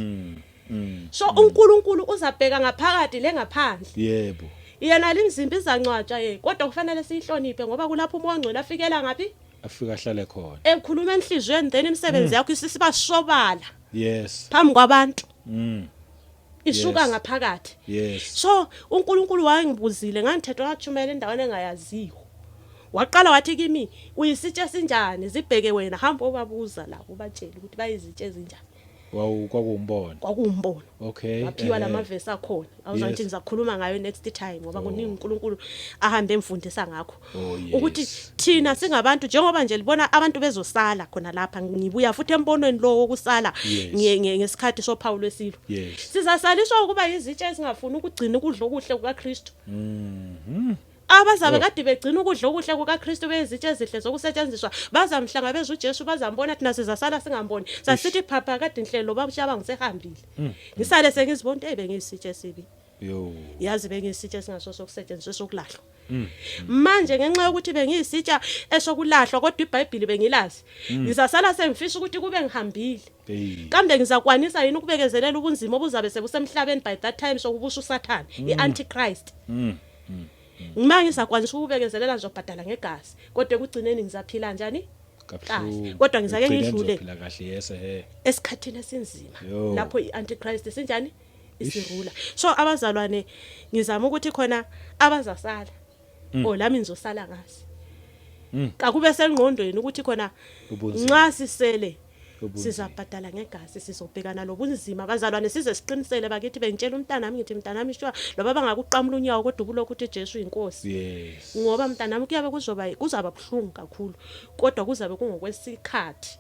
So uNkulunkulu uzabheka ngaphakathi le ngaphandle. Yena limzimba izancwatsha ye, kodwa kufanele siyihloniphe, ngoba kulapho umoya ongcwele afikela ngaphi? Afika ahlale khona. Ekhuluma enhliziyweni, then imisebenzi yakho isisiba sobala phambi kwabantu. Isuka ngaphakathi. So uNkulunkulu wayengibuzile, ngangithethwa, ngathumela endaweni engayaziyo. Waqala wathi kimi, "Uyisitshe esinjani? Zibheke wena, hamba obabuza la, ubatshele ukuthi bayizitshe ezinjani." Wawu, kwakuwumbono. Kwakuwumbono. Waphiwa lamavesi akhona awuzanti ngizakhuluma ngayo next time, ngoba kuningi uNkulunkulu ahambe emfundisa ngakho, ukuthi thina singabantu, njengoba nje libona abantu bezosala khona lapha, ngibuya futhi embonweni lo wokusala ngesikhathi sophawu lwesilo. Sizasaliswa ukuba izitsha ezingafuni ukugcina ukudla okuhle kukaKristu. Abazabe kade begcina ukudla okuhle kukaKristu, bezitsha ezihle zokusetshenziswa, bazamhlangabeza uJesu, bazambona. Thina sizasala singamboni, sasithi phapha kade inhlelo babashaba, ngisehambile, ngisale sengizibona hey, bengiyisitsha esibi. Yo. Yazi, bengiyisitsha esingaso sokusetshenziswa, sokulahlwa. Manje ngenxa yokuthi bengiyisitsha esokulahlwa, kodwa iBhayibheli bengilazi, ngizasala sengifisa ukuthi kube ngihambile. Kambe ngizakwanisa yini ukubekezelela ubunzima obuzabe sebusemhlabeni by that time, sokubusa uSathane, iAntichrist? Ngima ngizakwanisa ukubekezelela, ngizobhadala ngegazi, kodwa ekugcineni ngizaphila njani? Kabuhlungu. Kodwa ngizake Ekugcineni ngidlule uzophila kahle, yes ehe. Esikhathini esinzima Yo. lapho iAntichrist sinjani, isirula. So abazalwane, ngizama ukuthi khona abazasala, oh, lami ngizosala ngazi, kakube sengqondweni ukuthi khona Ubunzima. nxa sisele Ubunzima. sizabhadala ngegazi, sizobhekana lobunzima, bazalwane, size siqinisele bakithi. Bengitshela umntanami, ngithi, "Mntanami, sure loba bangakuqamula unyawo, kodwa ubulokhu uthi Jesu inkosi, ngoba mntanami kuyabe kuzoba kuzaba buhlungu kakhulu, kodwa kuzabe kungokwesikhathi.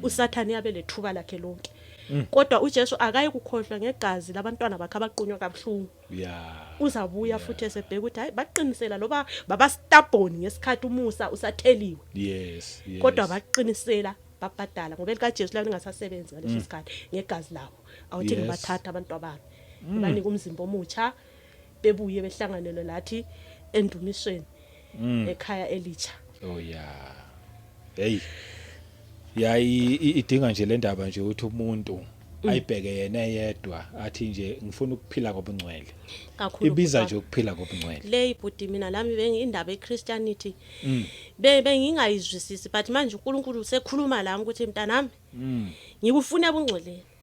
USathane yabe lethuba lakhe lonke, kodwa uJesu akayi kukhohlwa ngegazi labantwana bakhe abaqunywa kabuhlungu. Uzabuya futhi esebheka ukuthi hayi, baqinisela loba baba stubborn ngesikhathi umusa usatheliwe, kodwa baqinisela, babhadala, ngoba elikaJesu lawo lingasasebenzi ngaleso sikhathi, ngegazi labo. Awuthi ngibathatha abantu abami, ngibanike umzimba omutsha, bebuye behlanganele lathi endumisweni ekhaya elitsha." Oh yeah. Hey. Ya, idinga nje le ndaba nje ukuthi umuntu ayibheke yena eyedwa, athi nje ngifuna ukuphila ngobungcwele. Kakhulu. Ibiza Bhuti nje ukuphila ngobungcwele. Le ibhuti, mina lami indaba eChristianity bengingayizwisisi, but manje uNkulunkulu usekhuluma lami ukuthi, "Mntanami, ngikufuna ebungcweleni."